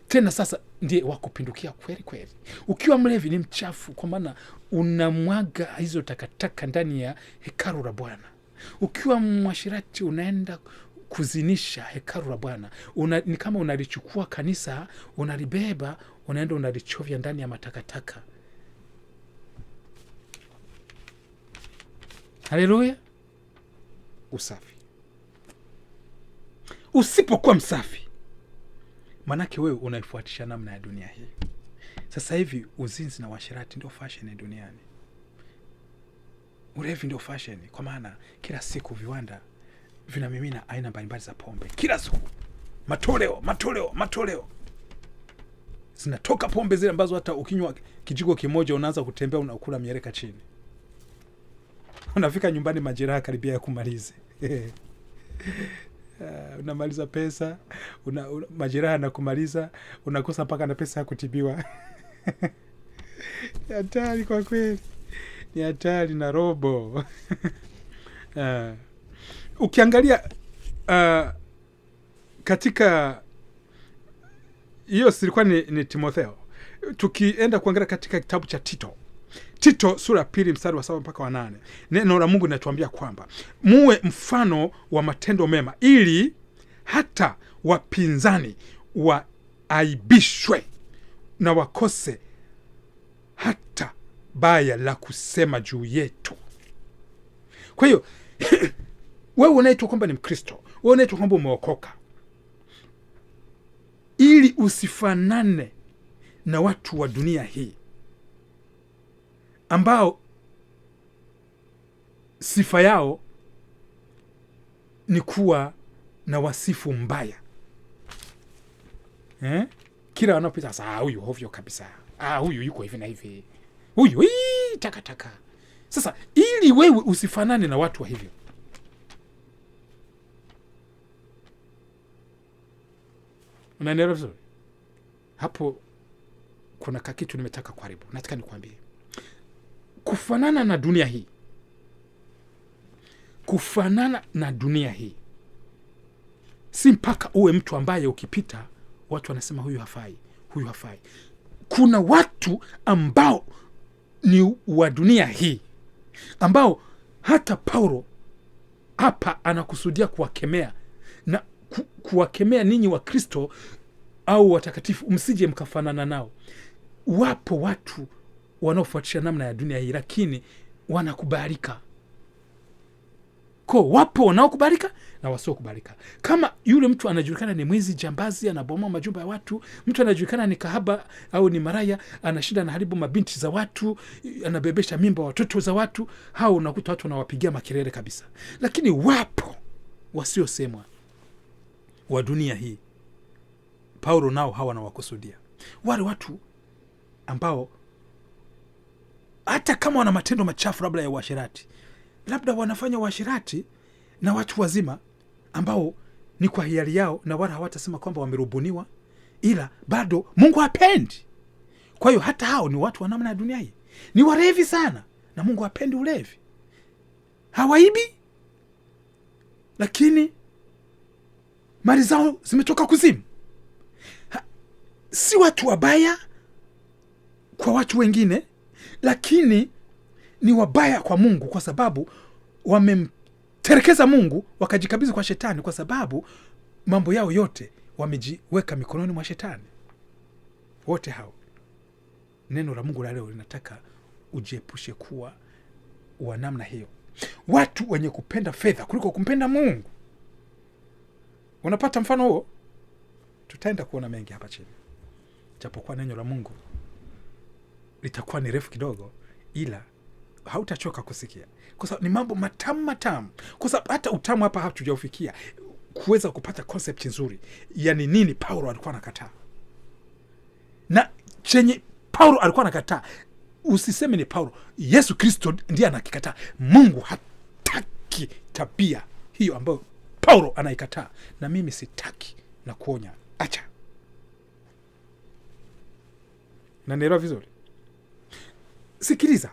Tena sasa ndiye wa kupindukia kweli kweli. Ukiwa mlevi ni mchafu, kwa maana unamwaga hizo takataka ndani ya hekalu la Bwana. Ukiwa mwasherati unaenda kuzinisha hekalu la Bwana. Ni kama unalichukua kanisa, unalibeba, unaenda unalichovya ndani ya matakataka. Haleluya. Usafi. Usipokuwa msafi, manake wewe unaifuatisha namna ya dunia hii. Sasa hivi uzinzi na uasherati ndio fashion duniani, ulevi ndio fashion, kwa maana kila siku viwanda vinamimina aina mbalimbali za pombe kila siku, matoleo matoleo matoleo, zinatoka pombe zile ambazo hata ukinywa kijiko kimoja unaanza kutembea unakula mieleka chini, unafika nyumbani majeraha karibia ya kumalize. Unamaliza pesa, majeraha na kumaliza, unakosa mpaka na pesa ya kutibiwa. Ni hatari kwa kweli, ni hatari na robo. Ukiangalia katika hiyo silikuwa ni Timotheo. Tukienda kuangalia katika kitabu cha Tito, Tito sura 2 mstari wa 7 mpaka wa 8, neno la Mungu linatuambia kwamba muwe mfano wa matendo mema, ili hata wapinzani waaibishwe na wakose hata baya la kusema juu yetu. Kwa hiyo wewe unaitwa kwamba ni Mkristo, wewe unaitwa kwamba umeokoka, ili usifanane na watu wa dunia hii ambao sifa yao ni kuwa na wasifu mbaya. Kila wanapita sasa, huyu hovyo kabisa, huyu yuko hivi na hivi, huyu taka taka. Sasa ili wewe usifanane na watu wa hivyo, unanielewa vizuri? Hapo kuna kakitu nimetaka kuharibu. Nataka nikwambie, kufanana na dunia hii, kufanana na dunia hii si mpaka uwe mtu ambaye ukipita watu wanasema huyu hafai, huyu hafai. Kuna watu ambao ni wa dunia hii ambao hata Paulo hapa anakusudia kuwakemea, na kuwakemea ninyi wa Kristo au watakatifu, msije mkafanana nao. Wapo watu wanaofuatisha namna ya dunia hii, lakini wanakubalika. Kwa wapo wanaokubalika na wasiokubalika. Kama yule mtu anajulikana ni mwizi, jambazi, anabomoa majumba ya watu, mtu anajulikana ni kahaba au ni maraya, anashinda anaharibu mabinti za watu, anabebesha mimba watoto za watu, hao unakuta watu wanawapigia makelele kabisa. Lakini wapo wasiosemwa wa dunia hii, Paulo nao hawa anawakusudia. Wale watu ambao hata kama wana matendo machafu labda ya uasherati, labda wanafanya uasherati na watu wazima ambao ni kwa hiari yao, na wala hawatasema kwamba wamerubuniwa, ila bado Mungu hapendi. Kwa hiyo hata hao ni watu wa namna ya dunia hii, ni walevi sana, na Mungu hapendi ulevi. Hawaibi, lakini mali zao zimetoka kuzimu. Si watu wabaya kwa watu wengine, lakini ni wabaya kwa Mungu, kwa sababu wamemterekeza Mungu wakajikabidhi kwa shetani, kwa sababu mambo yao yote wamejiweka mikononi mwa shetani. Wote hao, neno la Mungu la leo linataka ujiepushe kuwa wa namna hiyo, watu wenye kupenda fedha kuliko kumpenda Mungu. Unapata mfano huo? Tutaenda kuona mengi hapa chini, japokuwa neno la Mungu litakuwa ni refu kidogo, ila hautachoka kusikia, kwa sababu ni mambo matamu matamu, kwa sababu hata utamu hapa hatujaufikia kuweza kupata concept nzuri, yani nini Paulo alikuwa anakataa. Na chenye Paulo alikuwa anakataa, usiseme ni Paulo, Yesu Kristo ndiye anakikataa. Mungu hataki tabia hiyo ambayo Paulo anaikataa, na mimi sitaki, na kuonya, acha. Na nielewa vizuri? Sikiliza,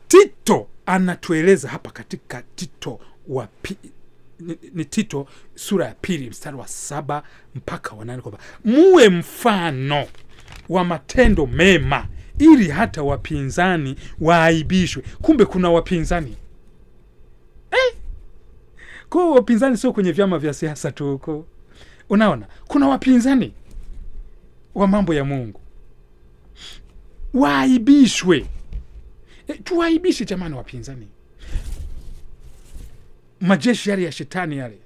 Tito anatueleza hapa katika Tito wa ni Tito sura ya 2 mstari wa 7 mpaka wa 8 kwamba muwe mfano wa matendo mema, ili hata wapinzani waaibishwe. Kumbe kuna wapinzani. Kwa wapinzani sio kwenye vyama vya siasa tu huko. Unaona, kuna wapinzani wa mambo ya Mungu. Waaibishwe. Tuwaibishe jamani wapinzani. Majeshi yale ya shetani yale,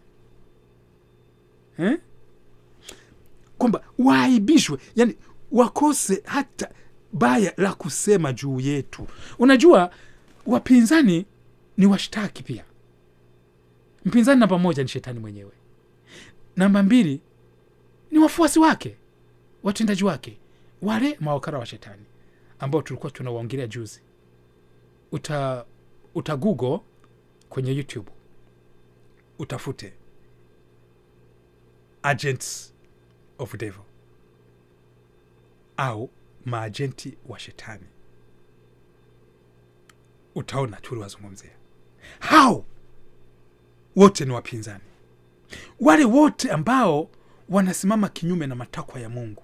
Kwamba waaibishwe, yani wakose hata baya la kusema juu yetu. Unajua, wapinzani ni washtaki pia. Mpinzani namba 1 ni shetani mwenyewe, namba 2 ni wafuasi wake, watendaji wake, wale mawakala wa shetani ambao tulikuwa tunawaongelea juzi. Uta Google kwenye YouTube utafute Agents of Devil au maajenti wa shetani, utaona tuliwazungumzia. Hao wote ni wapinzani, wale wote ambao wanasimama kinyume na matakwa ya Mungu,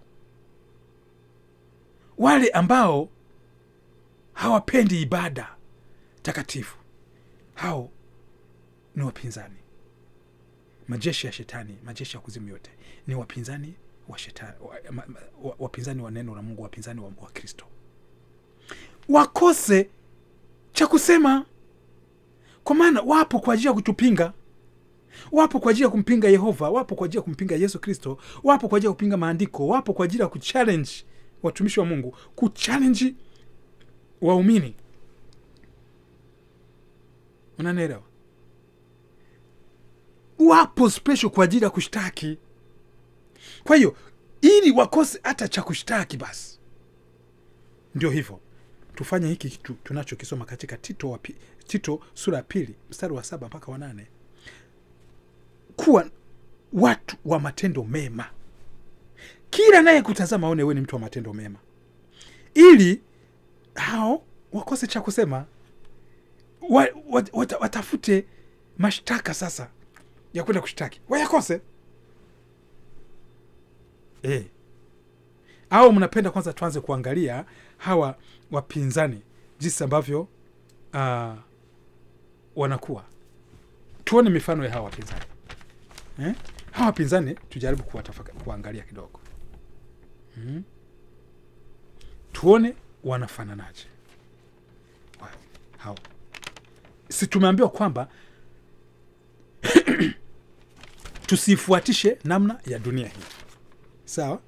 wale ambao hawapendi ibada takatifu, hao ni wapinzani. Majeshi ya shetani, majeshi ya kuzimu yote ni wapinzani wa shetani, wapinzani wa neno la Mungu, wapinzani wa Kristo. Wakose cha kusema, kwa maana wapo kwa ajili ya kutupinga, wapo kwa ajili ya kumpinga Yehova, wapo kwa ajili ya kumpinga Yesu Kristo, wapo kwa ajili ya kupinga maandiko, wapo kwa ajili ya kuchallenge watumishi wa Mungu, kuchallenge waumini. Unanielewa? Wapo special kwa ajili ya kushtaki. Kwa hiyo ili wakose hata cha kushtaki, basi ndio hivyo tufanye hiki kitu tunachokisoma katika Tito sura ya 2 mstari wa 7 mpaka wa 8, kuwa watu wa matendo mema. Kila naye kutazama aone wewe ni mtu wa matendo mema, ili hao wakose cha kusema, watafute mashtaka sasa ya kwenda kushtaki, wayakose. Au mnapenda kwanza tuanze kuangalia hawa wapinzani jinsi ambavyo wanakuwa? Tuone mifano ya hawa wapinzani. Hawa wapinzani tujaribu kuangalia kidogo. Tuone wanafananaje hao. Si tumeambiwa kwamba tusifuatishe namna ya dunia hii, sawa?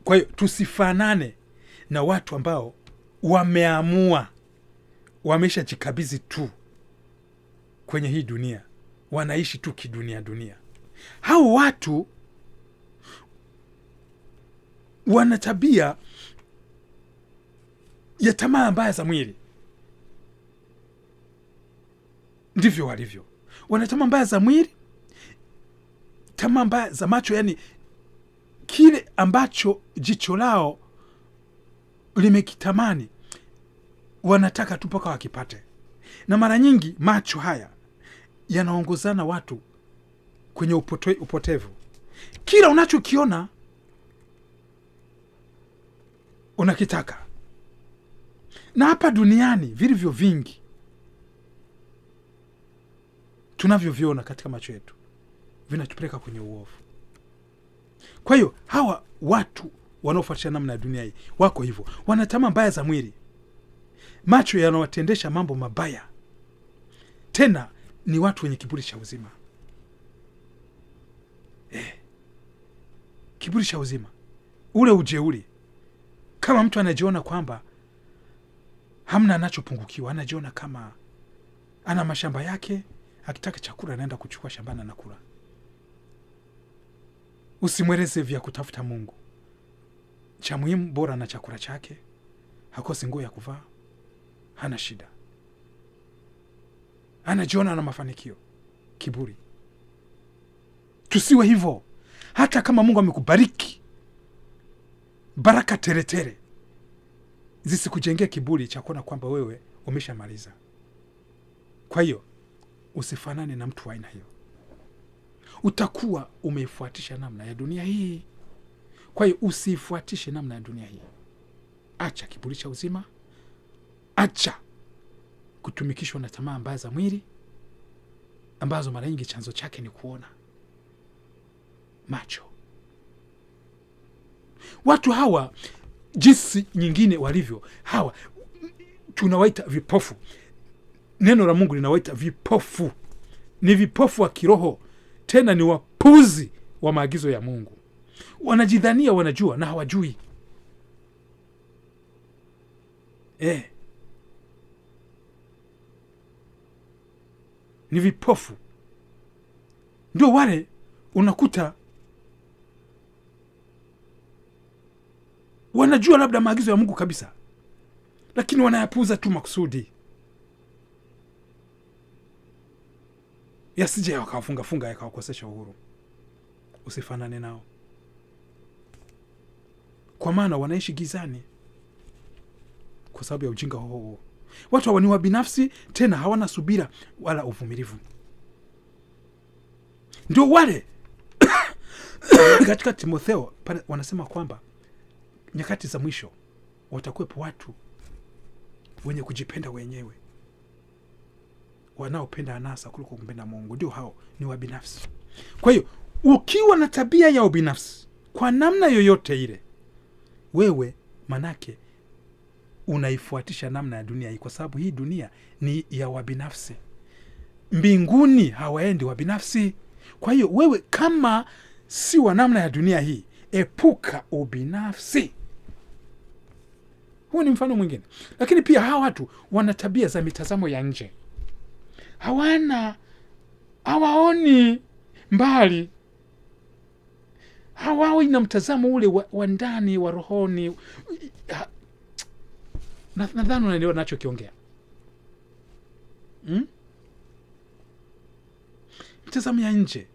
Kwa hiyo tusifanane na watu ambao wameamua, wameshajikabidhi tu kwenye hii dunia, wanaishi tu kidunia dunia. Hao watu wana tabia ya tamaa mbaya za mwili, ndivyo walivyo. Wana tamaa mbaya za mwili, tamaa mbaya za macho, yani kile ambacho jicho lao limekitamani wanataka tu mpaka wakipate. Na mara nyingi macho haya yanaongozana watu kwenye upotevu. Kila unachokiona unakitaka. Na hapa duniani vilivyo vingi tunavyoviona katika macho yetu vinatupeleka kwenye uovu. Kwa hiyo hawa watu wanaofuatisha namna ya dunia hii wako hivyo, wana tamaa mbaya za mwili, macho yanawatendesha mambo mabaya, tena ni watu wenye kiburi cha uzima. Kiburi cha uzima, ule ujeuri. Kama mtu anajiona kwamba hamna anachopungukiwa, anajiona kama ana mashamba yake, akitaka chakula anaenda kuchukua shambani anakula. Usimweleze vya kutafuta Mungu. Cha muhimu bora na chakula chake, hakosi nguo ya kuvaa, hana shida, anajiona ana mafanikio. Kiburi. Tusiwe hivyo. Hata kama Mungu amekubariki baraka teretere, zisikujengee kiburi cha kuona kwamba wewe umeshamaliza. Kwa hiyo usifanane na mtu wa aina hiyo, utakuwa umeifuatisha namna ya dunia hii. Kwa hiyo usifuatishe namna ya dunia hii. Acha kiburi cha uzima, acha kutumikishwa na tamaa mbaya za mwili ambazo mara nyingi chanzo chake ni kuona macho. Watu hawa jinsi nyingine walivyo hawa tunawaita vipofu. Neno la Mungu linawaita vipofu. Ni vipofu wa kiroho, tena ni wapuzi wa maagizo ya Mungu. Wanajidhania wanajua na hawajui. Ni vipofu. Ndio wale unakuta wanajua labda maagizo ya Mungu kabisa, lakini wanayapuuza tu makusudi yasije yakawafungafunga yakawakosesha uhuru. Usifanane nao, kwa maana wanaishi gizani kwa sababu ya ujinga huo. Watu hawa ni wabinafsi, tena hawana subira wala uvumilivu. Ndio wale katika Timotheo pale wanasema kwamba nyakati za mwisho watakuwepo watu wenye kujipenda wenyewe, wanaopenda anasa kuliko kumpenda Mungu. Ndio hao ni wabinafsi. Kwa hiyo ukiwa na tabia ya ubinafsi kwa namna yoyote ile, wewe manake unaifuatisha namna ya dunia hii, kwa sababu hii dunia ni ya wabinafsi. Mbinguni hawaendi wabinafsi. Kwa hiyo wewe kama si wa namna ya dunia hii, epuka ubinafsi. Huu ni mfano mwingine. Lakini pia hawa watu wana tabia za mitazamo ya nje, hawaoni mbali, hawawi na mtazamo ule wa ndani wa rohoni. Nadhani unaelewa nachokiongea. Mtazamo ya nje,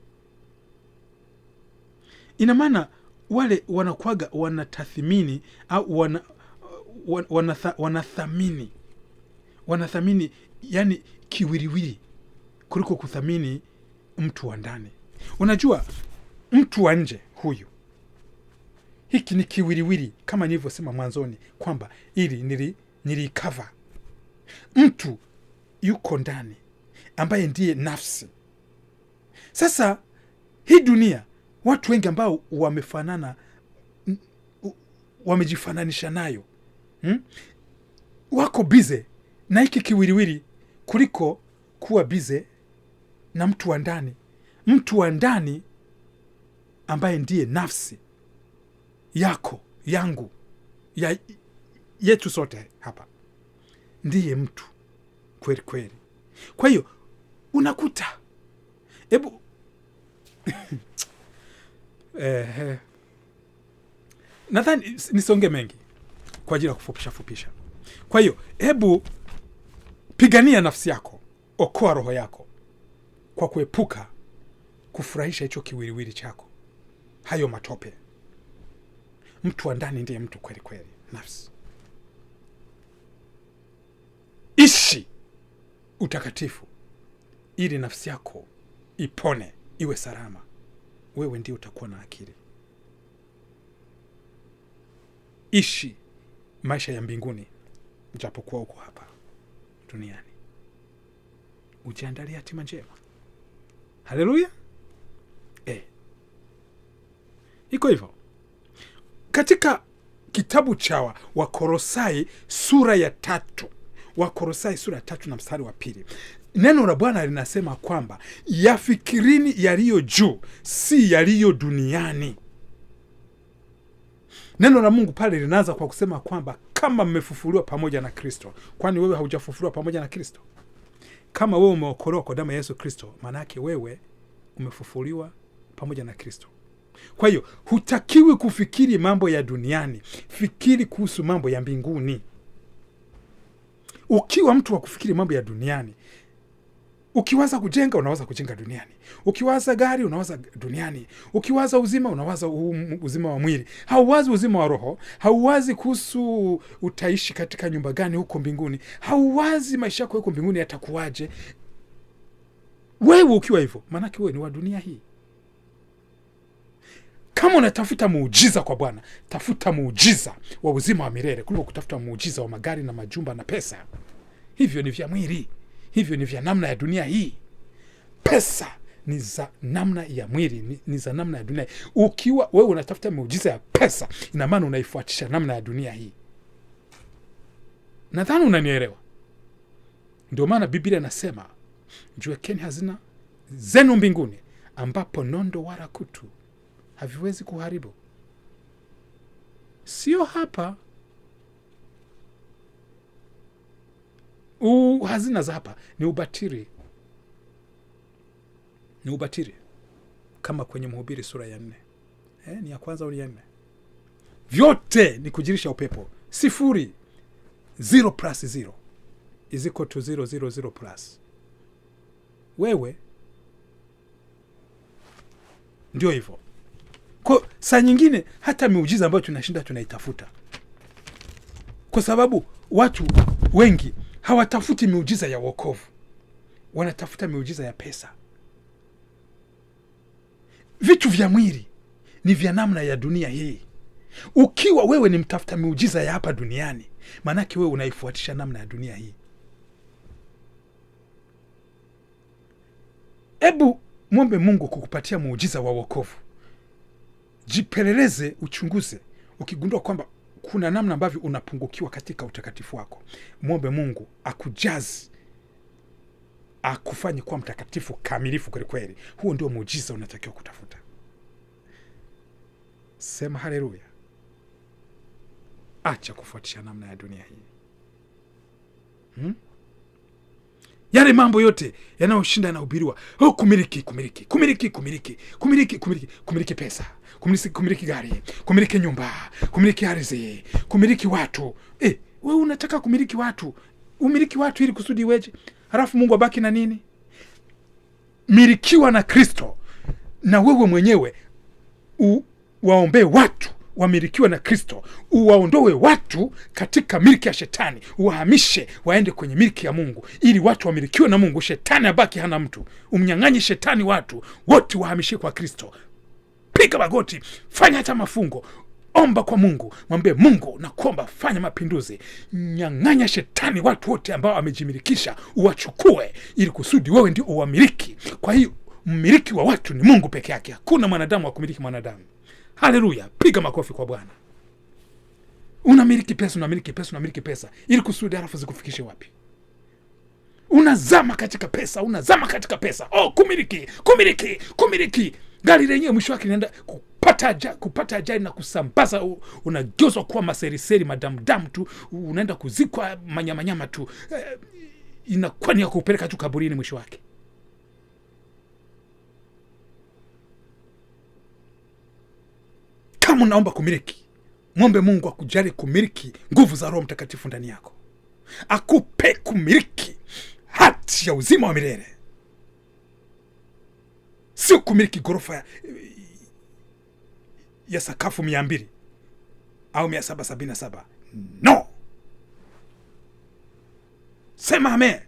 ina maana wale wanakuaga wanatathmini au wanathamini yani kiwiliwili kuliko kuthamini mtu wa ndani. Unajua mtu wa nje huyu, hiki ni kiwiliwili kama nilivyosema mwanzoni kwamba ili nilikava. Mtu yuko ndani ambaye ndiye nafsi. Sasa hii dunia watu wengi ambao wamefanana, wamejifananisha nayo, wako bize na hiki kiwiliwili kuliko kuwa bize na mtu wa ndani. Mtu wa ndani ambaye ndiye nafsi yako, yangu, ya yetu sote hapa, ndiye mtu kweli kweli. Kwa hiyo unakuta hebu nadhani nisonge mengi kwa ajili ya kufupisha. Kwa hiyo hebu pigania nafsi yako, okoa roho yako kwa kuepuka kufurahisha hicho kiwiliwili chako, hayo matope. Mtu wa ndani ndiye mtu kweli kweli, nafsi. Ishi utakatifu ili nafsi yako ipone, iwe salama. Wewe ndiye utakuwa na akili. Ishi maisha ya mbinguni japokuwa uko hapa duniani. Ujiandalie hatima njema. Haleluya. Iko hivyo. Katika kitabu cha Wakolosai sura ya 3, Wakolosai sura ya 3 na mstari wa 2, neno la Bwana linasema kwamba yafikirini yaliyo juu, si yaliyo duniani. Neno la Mungu pale linaanza kwa kusema kwamba kama mmefufuliwa pamoja na Kristo. Kwani wewe haujafufuliwa pamoja na Kristo? Kama wewe umeokolewa kwa damu ya Yesu Kristo, maana yake wewe umefufuliwa pamoja na Kristo. Kwa hiyo hutakiwi kufikiri mambo ya duniani, fikiri kuhusu mambo ya mbinguni. Ukiwa mtu wa kufikiri mambo ya duniani, ukiwaza kujenga unawaza kujenga duniani, ukiwaza gari unawaza duniani, ukiwaza uzima unawaza uzima wa mwili, hauwazi uzima wa roho, hauwazi kuhusu utaishi katika nyumba gani huko mbinguni, hauwazi maisha yako huko mbinguni yatakuwaje. Wewe ukiwa hivyo, maanake wewe ni wa dunia hii. Kama unatafuta muujiza kwa Bwana, tafuta muujiza wa uzima wa milele kuliko kutafuta muujiza wa magari na majumba na pesa. Hivyo ni vya mwili, hivyo ni vya namna ya dunia hii. Pesa ni za namna ya mwili, ni za namna ya dunia. Ukiwa wewe unatafuta muujiza ya pesa, ina maana unaifuatisha namna ya dunia hii. Nadhani unanielewa. Ndio maana Biblia inasema jiwekeni hazina zenu mbinguni, ambapo nondo wala kutu haviwezi kuharibu. Sio hapa. Hazina za hapa ni ubatili, ni ubatili, kama kwenye Mhubiri sura ya 4, ni ya kwanza au ya 4. Vyote ni kujirisha upepo. 0 0 plus 0 is equal to 0 0 0 plus. Wewe ndio hivyo. Kwa saa nyingine hata miujiza ambayo tunashinda tunaitafuta, kwa sababu watu wengi hawatafuti miujiza ya wokovu, wanatafuta miujiza ya pesa. Vitu vya mwili ni vya namna ya dunia hii. Ukiwa wewe ni mtafuta miujiza ya hapa duniani, maanake wewe unaifuatisha namna ya dunia hii. Ebu mwombe Mungu kukupatia muujiza wa wokovu. Jipeleleze, uchunguze. Ukigundua kwamba kuna namna ambavyo unapungukiwa katika utakatifu wako, mwombe Mungu akujaze, akufanye kuwa mtakatifu kamilifu kweli kweli. Huo ndio muujiza unatakiwa kutafuta. Sema haleluya. Acha kufuatisha namna ya dunia hii. Yale mambo yote yanayoshinda yanahubiriwa. Oh, kumiliki, kumiliki, kumiliki, kumiliki, kumiliki, kumiliki, kumiliki pesa, kumiliki, kumiliki gari, kumiliki nyumba, kumiliki ardhi, kumiliki watu. Wewe unataka kumiliki watu. Umiliki watu ili kusudi iweje? Halafu Mungu abaki na nini? Milikiwa na Kristo, na wewe mwenyewe waombe watu wamilikiwe na Kristo, uwaondoe watu katika miliki ya shetani, uwahamishe waende kwenye miliki ya Mungu, ili watu wamilikiwe na Mungu, shetani abaki hana mtu. Umnyang'anye shetani watu wote, wahamishe kwa Kristo. Piga magoti, fanya hata mafungo, omba kwa Mungu, mwambie Mungu, nakuomba fanya mapinduzi, nyang'anya shetani watu wote ambao amejimilikisha, uwachukue ili kusudi wewe ndio uwamiliki. Kwa hiyo mmiliki wa watu ni Mungu peke yake, hakuna mwanadamu wa kumiliki mwanadamu. Haleluya, piga makofi kwa Bwana. Unamiliki pesa, unamiliki pesa, unamiliki pesa ili kusudi halafu zikufikishe wapi? Unazama katika pesa, unazama katika pesa. Oh, kumiliki, kumiliki, kumiliki. Gari lenyewe mwisho wake linaenda kupata ajali na kusambaza, unageuzwa kuwa maseriseri, madamdamu tu, unaenda kuzikwa manyamanyama tu. Inakuwa ni ya kupeleka tu kaburini mwisho wake. Kama unaomba kumiliki, mwombe Mungu akujali kumiliki nguvu za Roho Mtakatifu ndani yako, akupe kumiliki hati ya uzima wa milele, sio kumiliki ghorofa ya sakafu 200 au 777. No, sema amen.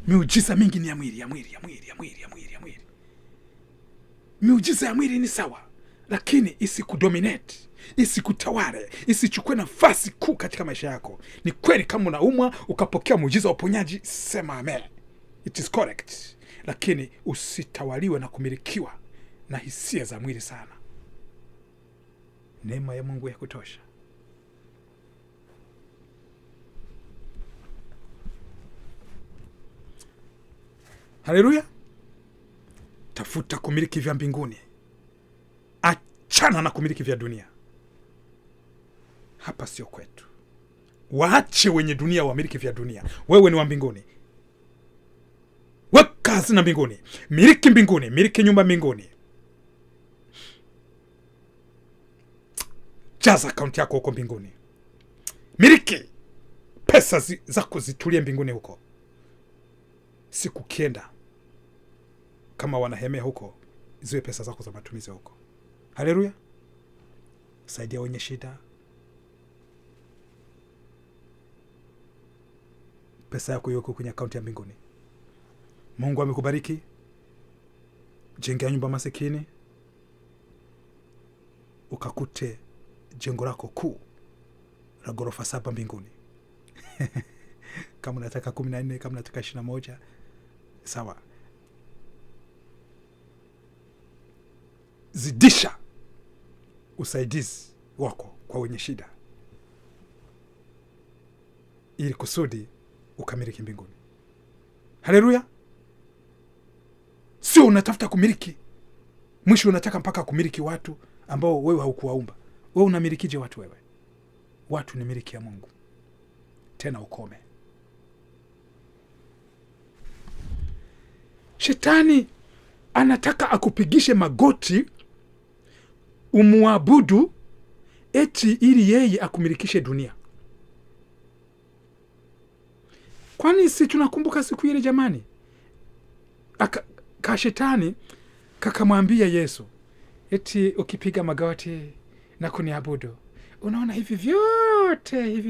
Miujiza mingi ni ya mwili, ya mwili, ya mwili, ya mwili, ya mwili, ya mwili. Miujiza ya mwili ni sawa, lakini isikudominate, isikutawale, isichukue nafasi kuu katika maisha yako. Ni kweli kama unaumwa ukapokea muujiza wa uponyaji, sema amen, it is correct, lakini usitawaliwe na kumilikiwa na hisia za mwili sana. Neema ya Mungu ya kutosha. Haleluya. Tafuta kumiliki vya mbinguni, achana na kumiliki vya dunia. Hapa sio kwetu. Waache wenye dunia wamiliki vya dunia, wewe ni wa mbinguni. Weka hazina mbinguni, miliki mbinguni, miliki nyumba mbinguni. Jaza akaunti yako huko mbinguni, miliki pesa zako zitulie mbinguni huko. Siku kienda kama wanahemea huko, ziwe pesa zako za matumizi huko. Haleluya. Saidia wenye shida. Pesa yako iwekwe kwenye akaunti ya mbinguni. Mungu amekubariki, jengea nyumba masikini, ukakute jengo lako kuu la ghorofa 7 mbinguni. Kama unataka 14, kama unataka 21, sawa. Zidisha usaidizi wako kwa wenye shida. ili kusudi ukamiliki mbinguni. Haleluya! Sio unatafuta kumiliki, mwisho unataka mpaka kumiliki watu ambao wewe haukuwaumba. Wewe unamilikije watu wewe? Watu ni miliki ya Mungu. Tena ukome. Shetani anataka akupigishe magoti umuabudu eti ili yeye akumilikishe dunia. Kwani si tunakumbuka siku ile jamani? Ka shetani kakamwambia Yesu, eti ukipiga magoti na kuniabudu, unaona hivi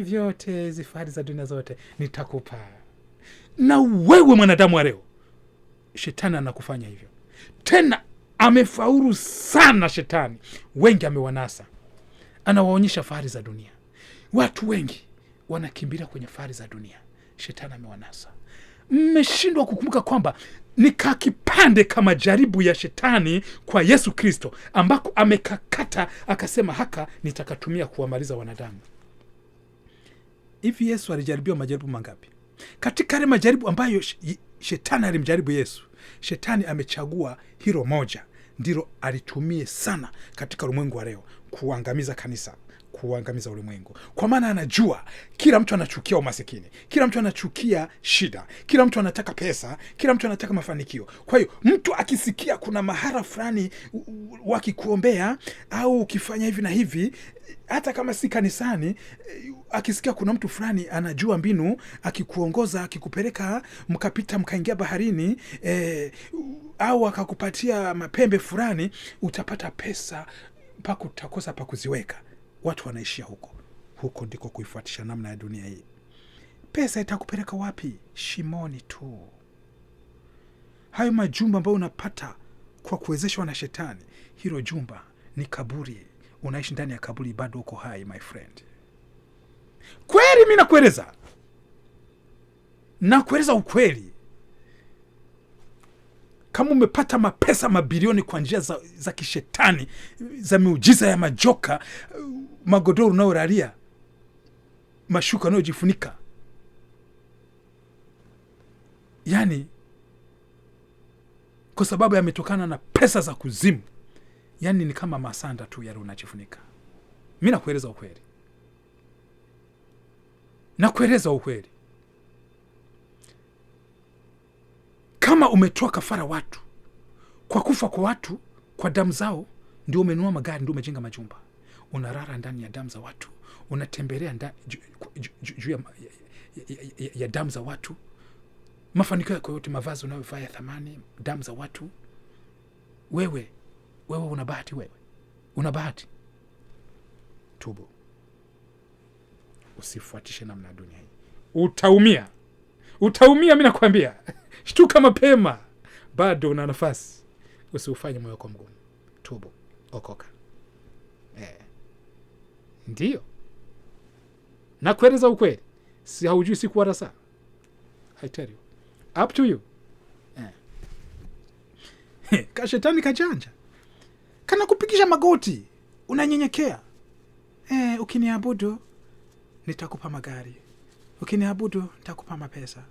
vyote hizi fahari za dunia zote nitakupa. Na wewe mwanadamu wa leo, shetani anakufanya hivyo. Tena amefaulu sana shetani, wengi amewanasa, anawaonyesha fahari za dunia. Watu wengi wanakimbilia kwenye fahari za dunia, shetani amewanasa. Mmeshindwa kukumbuka kwamba ni kakipande kama jaribu ya shetani kwa Yesu Kristo, ambako amekakata akasema haka nitakatumia kuwamaliza wanadamu. Hivi Yesu alijaribiwa majaribu mangapi? Katika yale majaribu ambayo shetani alimjaribu Yesu, shetani amechagua hilo moja ndilo alitumie sana katika ulimwengu wa leo kuangamiza kanisa, kuangamiza ulimwengu. Kwa maana anajua kila mtu anachukia umasikini, kila mtu anachukia shida, kila mtu anataka pesa, kila mtu anataka mafanikio. Kwa hiyo mtu akisikia kuna mahara fulani wakikuombea au ukifanya hivi na hivi, hata kama si kanisani, akisikia kuna mtu fulani anajua mbinu, akikuongoza, akikupeleka mkapita mkaingia baharini, au akakupatia mapembe fulani, utapata pesa mpaka utakosa pa kuziweka. Watu wanaishia huko. Huko ndiko kuifuatisha namna ya dunia hii. Pesa itakupeleka wapi? Shimoni tu. Hayo majumba ambayo unapata kwa kuwezeshwa na shetani, hilo jumba ni kaburi. Unaishi ndani ya kaburi, bado uko hai, my friend. Kweli mimi nakueleza. Nakueleza ukweli. Kama umepata mapesa mabilioni kwa njia za kishetani, za miujiza ya majoka, magodoro unayoralia, mashuka unayojifunika, yani kwa sababu yametokana na pesa za kuzimu, yani ni kama masanda tu yale unajifunika. Mimi nakueleza ukweli. Nakueleza ukweli. Kama umetoa kafara watu, kwa kufa kwa watu, kwa damu zao, ndio umenunua magari, ndio umejenga majumba. Unarara ndani ya damu za watu, unatembelea juu ya damu za watu. Mafanikio yako yote, mavazi unayovaa ya thamani, damu za watu. Wewe una bahati wewe. Una bahati. Tubu. Usifuatishe namna dunia hii. Utaumia. Utaumia, mimi nakwambia. Shtuka mapema. Bado una nafasi. Usiufanye moyo wako mgumu. Tubu. Okoka. Ndiyo. Nakueleza ukweli. Si haujui siku wala saa. I tell you. Up to you. Ka shetani kajanja. Kana kupigisha magoti. Unanyenyekea. Ukiniabudu nitakupa magari. Ukiniabudu nitakupa mapesa.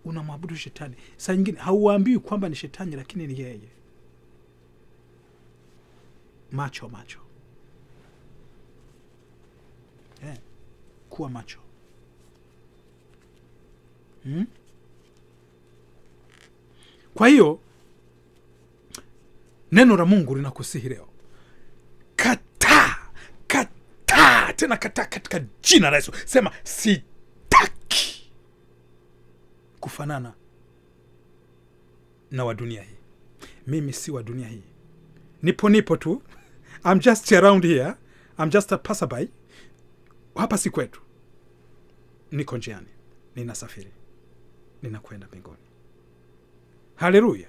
Unamwabudu shetani. Saa nyingine hauambiwi kwamba ni shetani, lakini ni yeye. Macho macho. Kuwa macho. Kwa hiyo neno la Mungu linakusihi leo. Kataa, kataa, tena kataa katika jina la Yesu. Sema sitaki kufanana na wa dunia hii. Mimi si wa dunia hii. Nipo tu. I'm just around here. I'm just a passerby. Hapa si kwetu. Niko njiani. Ninasafiri. Ninakwenda mbinguni. Haleluya.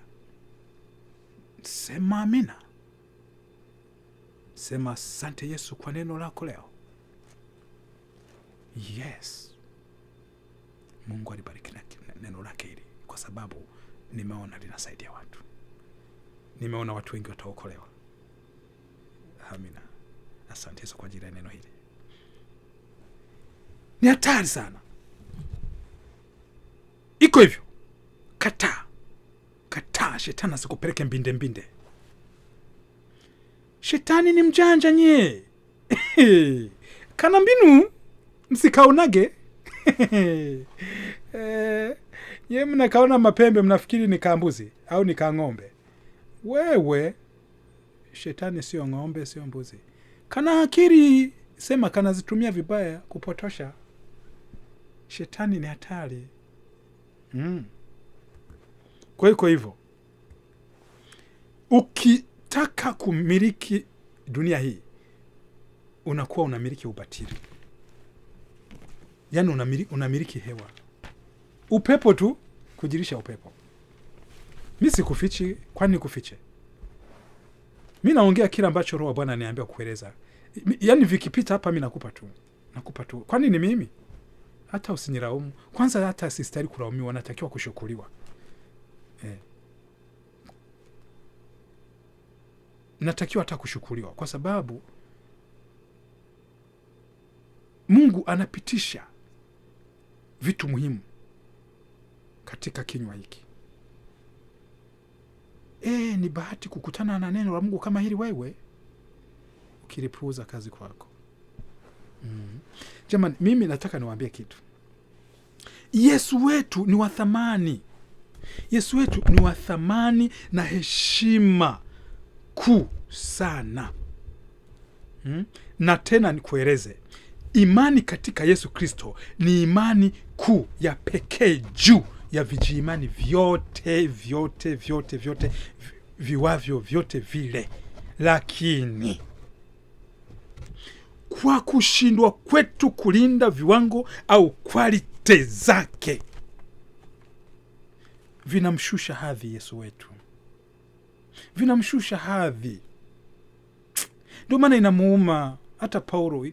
Sema amina. Sema asante Yesu kwa neno lako leo. Yes. Mungu alibariki neno lake hili, kwa sababu nimeona linasaidia watu. Nimeona watu wengi wataokolewa. Amina. Asante Yesu kwa ajili ya neno hili. Ni hatari sana. Iko hivyo. Kataa, kataa shetani asikupeleke mbinde mbinde. Shetani ni mjanja nye kana mbinu msikaonage. Nye mnakaona mapembe mnafikiri ni kambuzi au ni kang'ombe. Wewe shetani sio ng'ombe, sio mbuzi. Kana akili, sema kanazitumia vibaya kupotosha. Shetani ni hatari. Kwa hiyo hivyo, ukitaka kumiliki dunia hii unakuwa unamiliki ubatili. Yaani unamiliki hewa, upepo tu, kujirisha upepo. Mi sikufichi, kwani kufiche? Mi naongea kila ambacho Roho wa Bwana ananiambia kueleza. Yaani vikipita hapa mi nakupa tu, nakupa tu. Kwani ni mimi? Hata usinilaumu. Kwanza hata sistahili kulaumiwa, natakiwa kushukuriwa. Natakiwa hata kushukuriwa kwa sababu Mungu anapitisha vitu muhimu katika kinywa hiki. Ni bahati kukutana na neno la Mungu kama hili wewe ukilipuuza, kazi kwako. Jamani, mimi nataka niwaambie kitu. Yesu wetu ni wa thamani. Yesu wetu ni wa thamani na heshima kuu sana. Na tena nikueleze, imani katika Yesu Kristo ni imani kuu ya pekee juu ya vijiimani vyote vyote vyote vyote viwavyo vyote vile. Lakini kwa kushindwa kwetu kulinda viwango au kwalite zake, vinamshusha hadhi Yesu wetu, vinamshusha hadhi. Ndio maana inamuuma hata Paulo,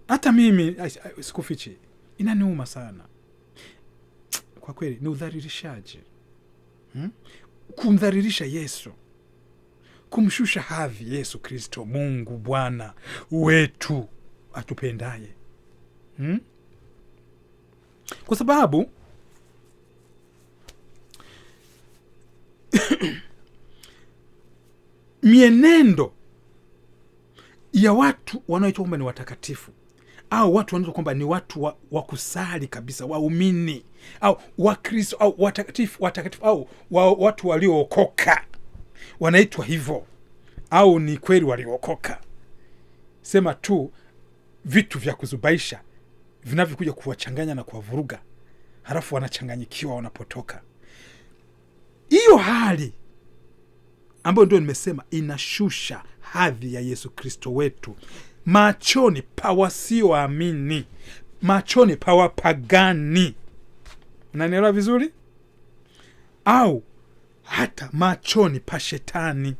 hata mimi sikufichi, inaniuma sana kwa kweli. Ni udhalilishaji, kumdhalilisha Yesu, kumshusha hadhi Yesu Kristo, Mungu Bwana wetu atupendaye, Kwa sababu mienendo ya watu wanaoitwa kwamba ni watakatifu au watu wanaoitwa kwamba ni watu wa kusali kabisa, waumini au Wakristo au watakatifu au watu waliookoka, wanaitwa hivyo, au ni kweli waliokoka. Sema tu vitu vya kuzubaisha vinavyokuja kuwachanganya na kuwavuruga, halafu wanachanganyikiwa, wanapotoka. Hiyo hali ambayo ndio nimesema inashusha hadhi ya Yesu Kristo wetu machoni pa wasioamini, machoni pa wapagani. Unanielewa vizuri? Au hata machoni pa shetani.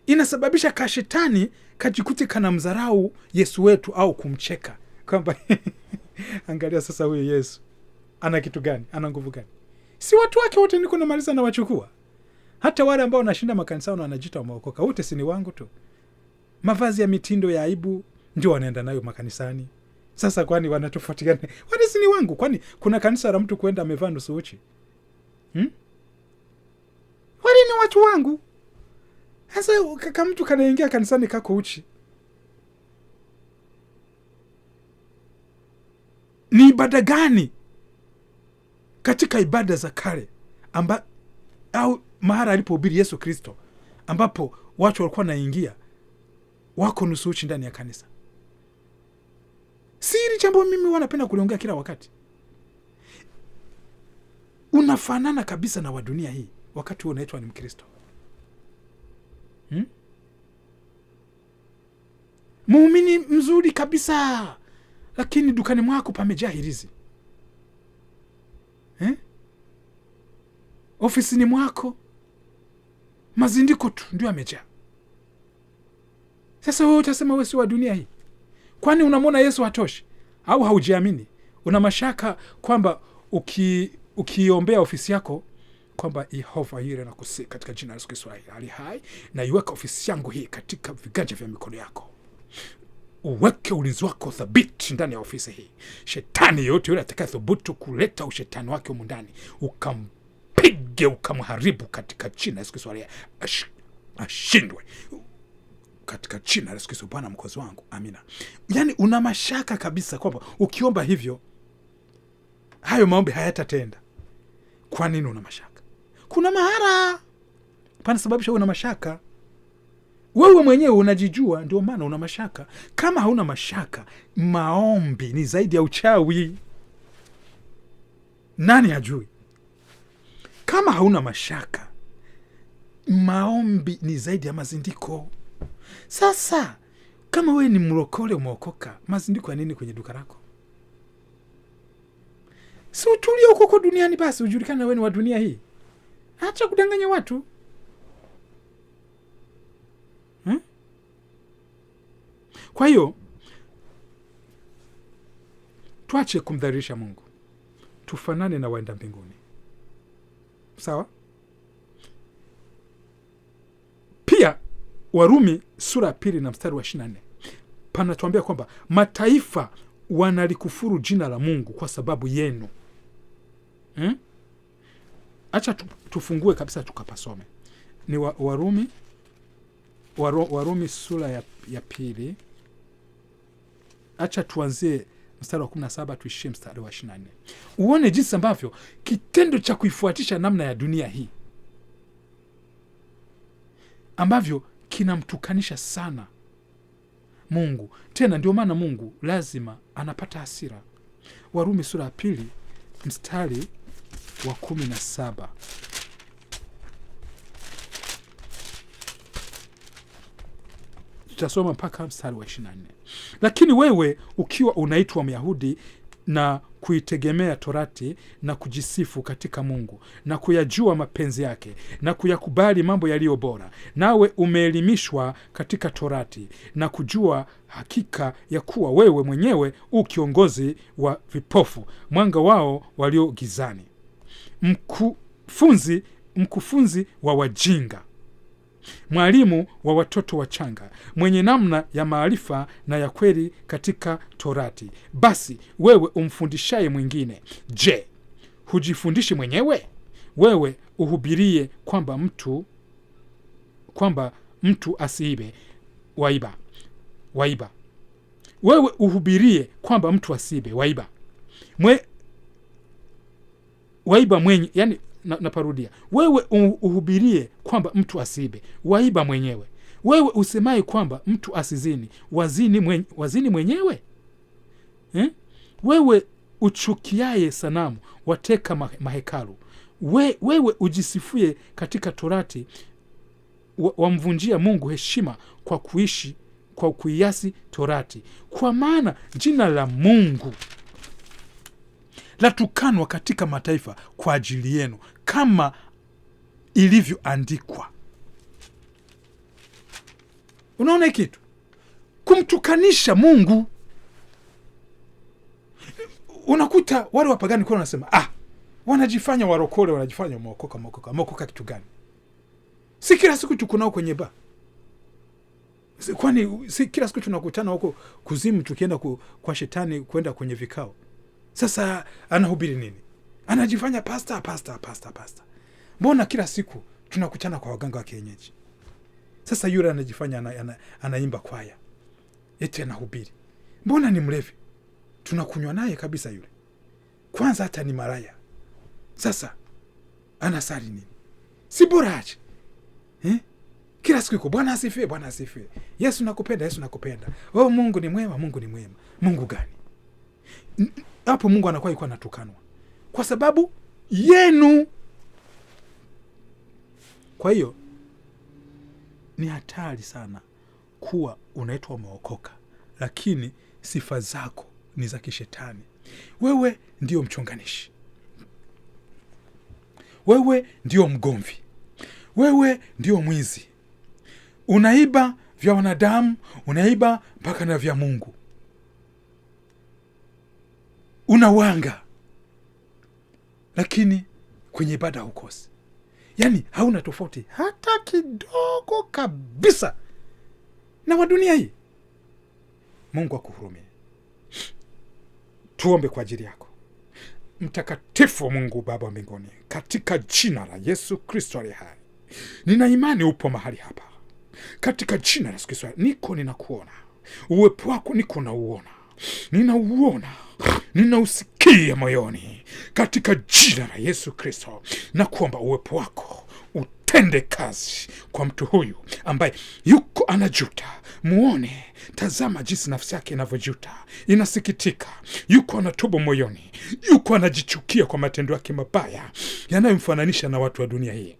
Inasababisha ka shetani kajikute kana mdharau Yesu wetu au kumcheka kwamba angalia sasa huyu Yesu ana kitu gani, ana nguvu gani? Si watu wake wote niko namaliza na wachukua. Hata wale ambao wanashinda makanisani wanajiita wameokoka, wote si ni wangu tu. Mavazi ya mitindo ya aibu ndio wanaenda nayo makanisani. Sasa kwani wanatofauti gani? Wale si ni wangu? Kwani kuna kanisa la mtu kwenda amevaa nusu uchi? Wale ni watu wangu. Sasa kama mtu kanaingia kanisani kako uchi, ni ibada gani katika ibada za kale au mahali alipohubiri Yesu Kristo ambapo watu walikuwa wanaingia wako nusu uchi ndani ya kanisa? Si hili jambo mimi wanapenda kuliongea kila wakati. Unafanana kabisa na wa dunia hii wakati huo unaitwa ni Mkristo. Muumini mzuri kabisa, lakini dukani mwako pamejaa hirizi. Ofisini mwako mazindiko tu ndio yamejaa. Sasa wewe utasema wewe si wa dunia hii? Kwani unamwona Yesu hatoshi? Au haujiamini? Una mashaka kwamba ukiombea ofisi yako kwamba Yehova yule na kusi katika jina la Yesu Kristo ali hai, na iweka ofisi yangu hii katika viganja vya mikono yako. Uweke ulinzi wako thabiti ndani ya ofisi hii. Shetani yoyote yule atakayethubutu kuleta ushetani wake humu ndani, ukampige ukamharibu katika jina la Yesu Kristo aliye ashindwe katika jina la Yesu Kristo Bwana mwokozi wangu, amina. Yaani una mashaka kabisa kwamba ukiomba hivyo hayo maombi hayatatenda. Kwa nini una mashaka? Kuna mahara panasababisha una mashaka. Wewe mwenyewe unajijua, ndio maana una mashaka. Kama hauna mashaka, maombi ni zaidi ya uchawi. Nani hajui? Kama hauna mashaka, maombi ni zaidi ya mazindiko. Sasa kama wewe ni mlokole umeokoka, mazindiko ya nini kwenye duka lako? Si utulie huko huko duniani basi, ujulikane wewe ni wa dunia hii. Acha kudanganya watu. Kwa hiyo tuache kumdhalilisha Mungu, tufanane na waenda mbinguni, sawa? Pia Warumi sura ya 2 na mstari wa 24 panatuambia kwamba mataifa wanalikufuru jina la Mungu kwa sababu yenu. Acha tufungue kabisa tukapasome. Ni Warumi sura ya 2. Acha tuanzie mstari wa 17 tuishie mstari wa 24. Uone jinsi ambavyo kitendo cha kuifuatisha namna ya dunia hii ambavyo kinamtukanisha sana Mungu. Tena ndio maana Mungu lazima anapata hasira. Warumi sura ya 2 mstari wa 17. Tutasoma mpaka mstari wa 24. Lakini wewe ukiwa unaitwa Myahudi na kuitegemea Torati na kujisifu katika Mungu na kuyajua mapenzi yake na kuyakubali mambo yaliyo bora, nawe umeelimishwa katika Torati na kujua hakika ya kuwa wewe mwenyewe u kiongozi wa vipofu, mwanga wao walio gizani, mkufunzi wa wajinga, mwalimu wa watoto wachanga, mwenye namna ya maarifa na ya kweli katika Torati. Basi wewe umfundishaye mwingine, je, hujifundishi mwenyewe? Wewe uhubirie kwamba mtu asiibe, waiba. Wewe uhubirie kwamba mtu asiibe, waiba. Waiba mwenye, yani naparudia. Wewe uhubirie kwamba mtu asiibe, waiba mwenyewe. Wewe usemaye kwamba mtu asizini, wazini mwenyewe. Wewe uchukiaye sanamu, wateka mahekalu. Wewe ujisifue katika Torati, wamvunjia Mungu heshima kwa kuishi kwa kuiasi Torati. Kwa maana jina la Mungu latukanwa katika mataifa kwa ajili yenu, kama ilivyoandikwa. Unaona kitu? Kumtukanisha Mungu. Unakuta wale wapagani kwa wanasema, wanajifanya warokole, wanajifanya wameokoka kitu gani? Si kila siku tuko nao kwenye ba. Kwani si kila siku tunakutana huko kuzimu tukienda kwa shetani kwenda kwenye vikao. Sasa anahubiri nini? Anajifanya pastor. Mbona kila siku tunakutana kwa waganga wa kienyeji? Sasa yule anajifanya anaimba kwaya, eti anahubiri. Mbona ni mlevi? Tunakunywa naye kabisa yule. Kwanza hata ni malaya. Sasa anasali nini? Si bora ache. Kila siku yuko Bwana asifiwe, Bwana asifiwe. Yesu nakupenda, Yesu nakupenda. Oh, Mungu ni mwema, Mungu ni mwema. Mungu gani? Hapo Mungu anakuwa yuko anatukanwa kwa sababu yenu. Kwa hiyo ni hatari sana kuwa unaitwa umeokoka lakini sifa zako ni za kishetani. Wewe ndio mchonganishi, wewe ndio mgomvi, wewe ndio mwizi, unaiba vya wanadamu, unaiba mpaka na vya Mungu, unawanga, lakini kwenye ibada hukosi. Yani hauna tofauti hata kidogo kabisa na wa dunia hii. Mungu akuhurumie. Tuombe kwa ajili yako. Mtakatifu Mungu Baba wa mbinguni, katika jina la Yesu Kristo aliye hai, nina imani upo mahali hapa. Katika jina la Yesu Kristo, niko ninakuona, uwepo wako niko nauona, ninauona, ninausikia moyoni. Katika jina la Yesu Kristo, na kuomba uwepo wako utende kazi kwa mtu huyu ambaye yuko anajuta. Muone, tazama jinsi nafsi yake inavyojuta, inasikitika, yuko anatubu moyoni, yuko anajichukia kwa matendo yake mabaya yanayomfananisha na watu wa dunia hii.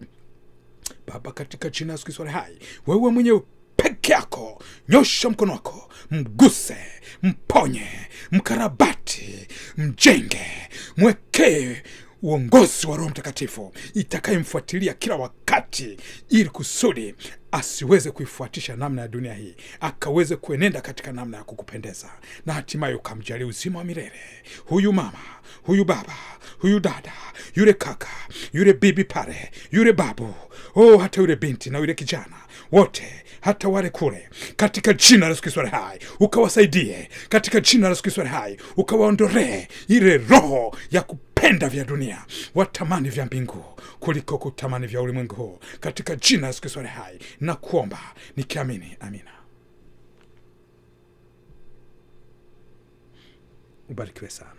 Baba, katika jina la Yesu Kristo aliye hai, wewe mwenyewe peke yako nyosha mkono wako, mguse, mponye, mkarabati, mjenge, mwekee uongozi wa Roho Mtakatifu itakayemfuatilia kila wakati, ili kusudi asiweze kuifuatisha namna ya dunia hii, akaweze kuenenda katika namna ya kukupendeza, na hatimaye ukamjalia uzima wa milele. Huyu mama, huyu baba, huyu dada, yule kaka, yule bibi pale, yule babu, oh, hata yule binti na yule kijana, wote hata wale kule, katika jina la Yesu Kristo aliye hai, ukawasaidie katika jina la Yesu Kristo aliye hai, ukawaondolee ile roho ya kupenda vya dunia, watamani vya mbingu kuliko kutamani vya ulimwengu huu, katika jina la Yesu Kristo aliye hai na kuomba nikiamini, amina. Ubarikiwe sana.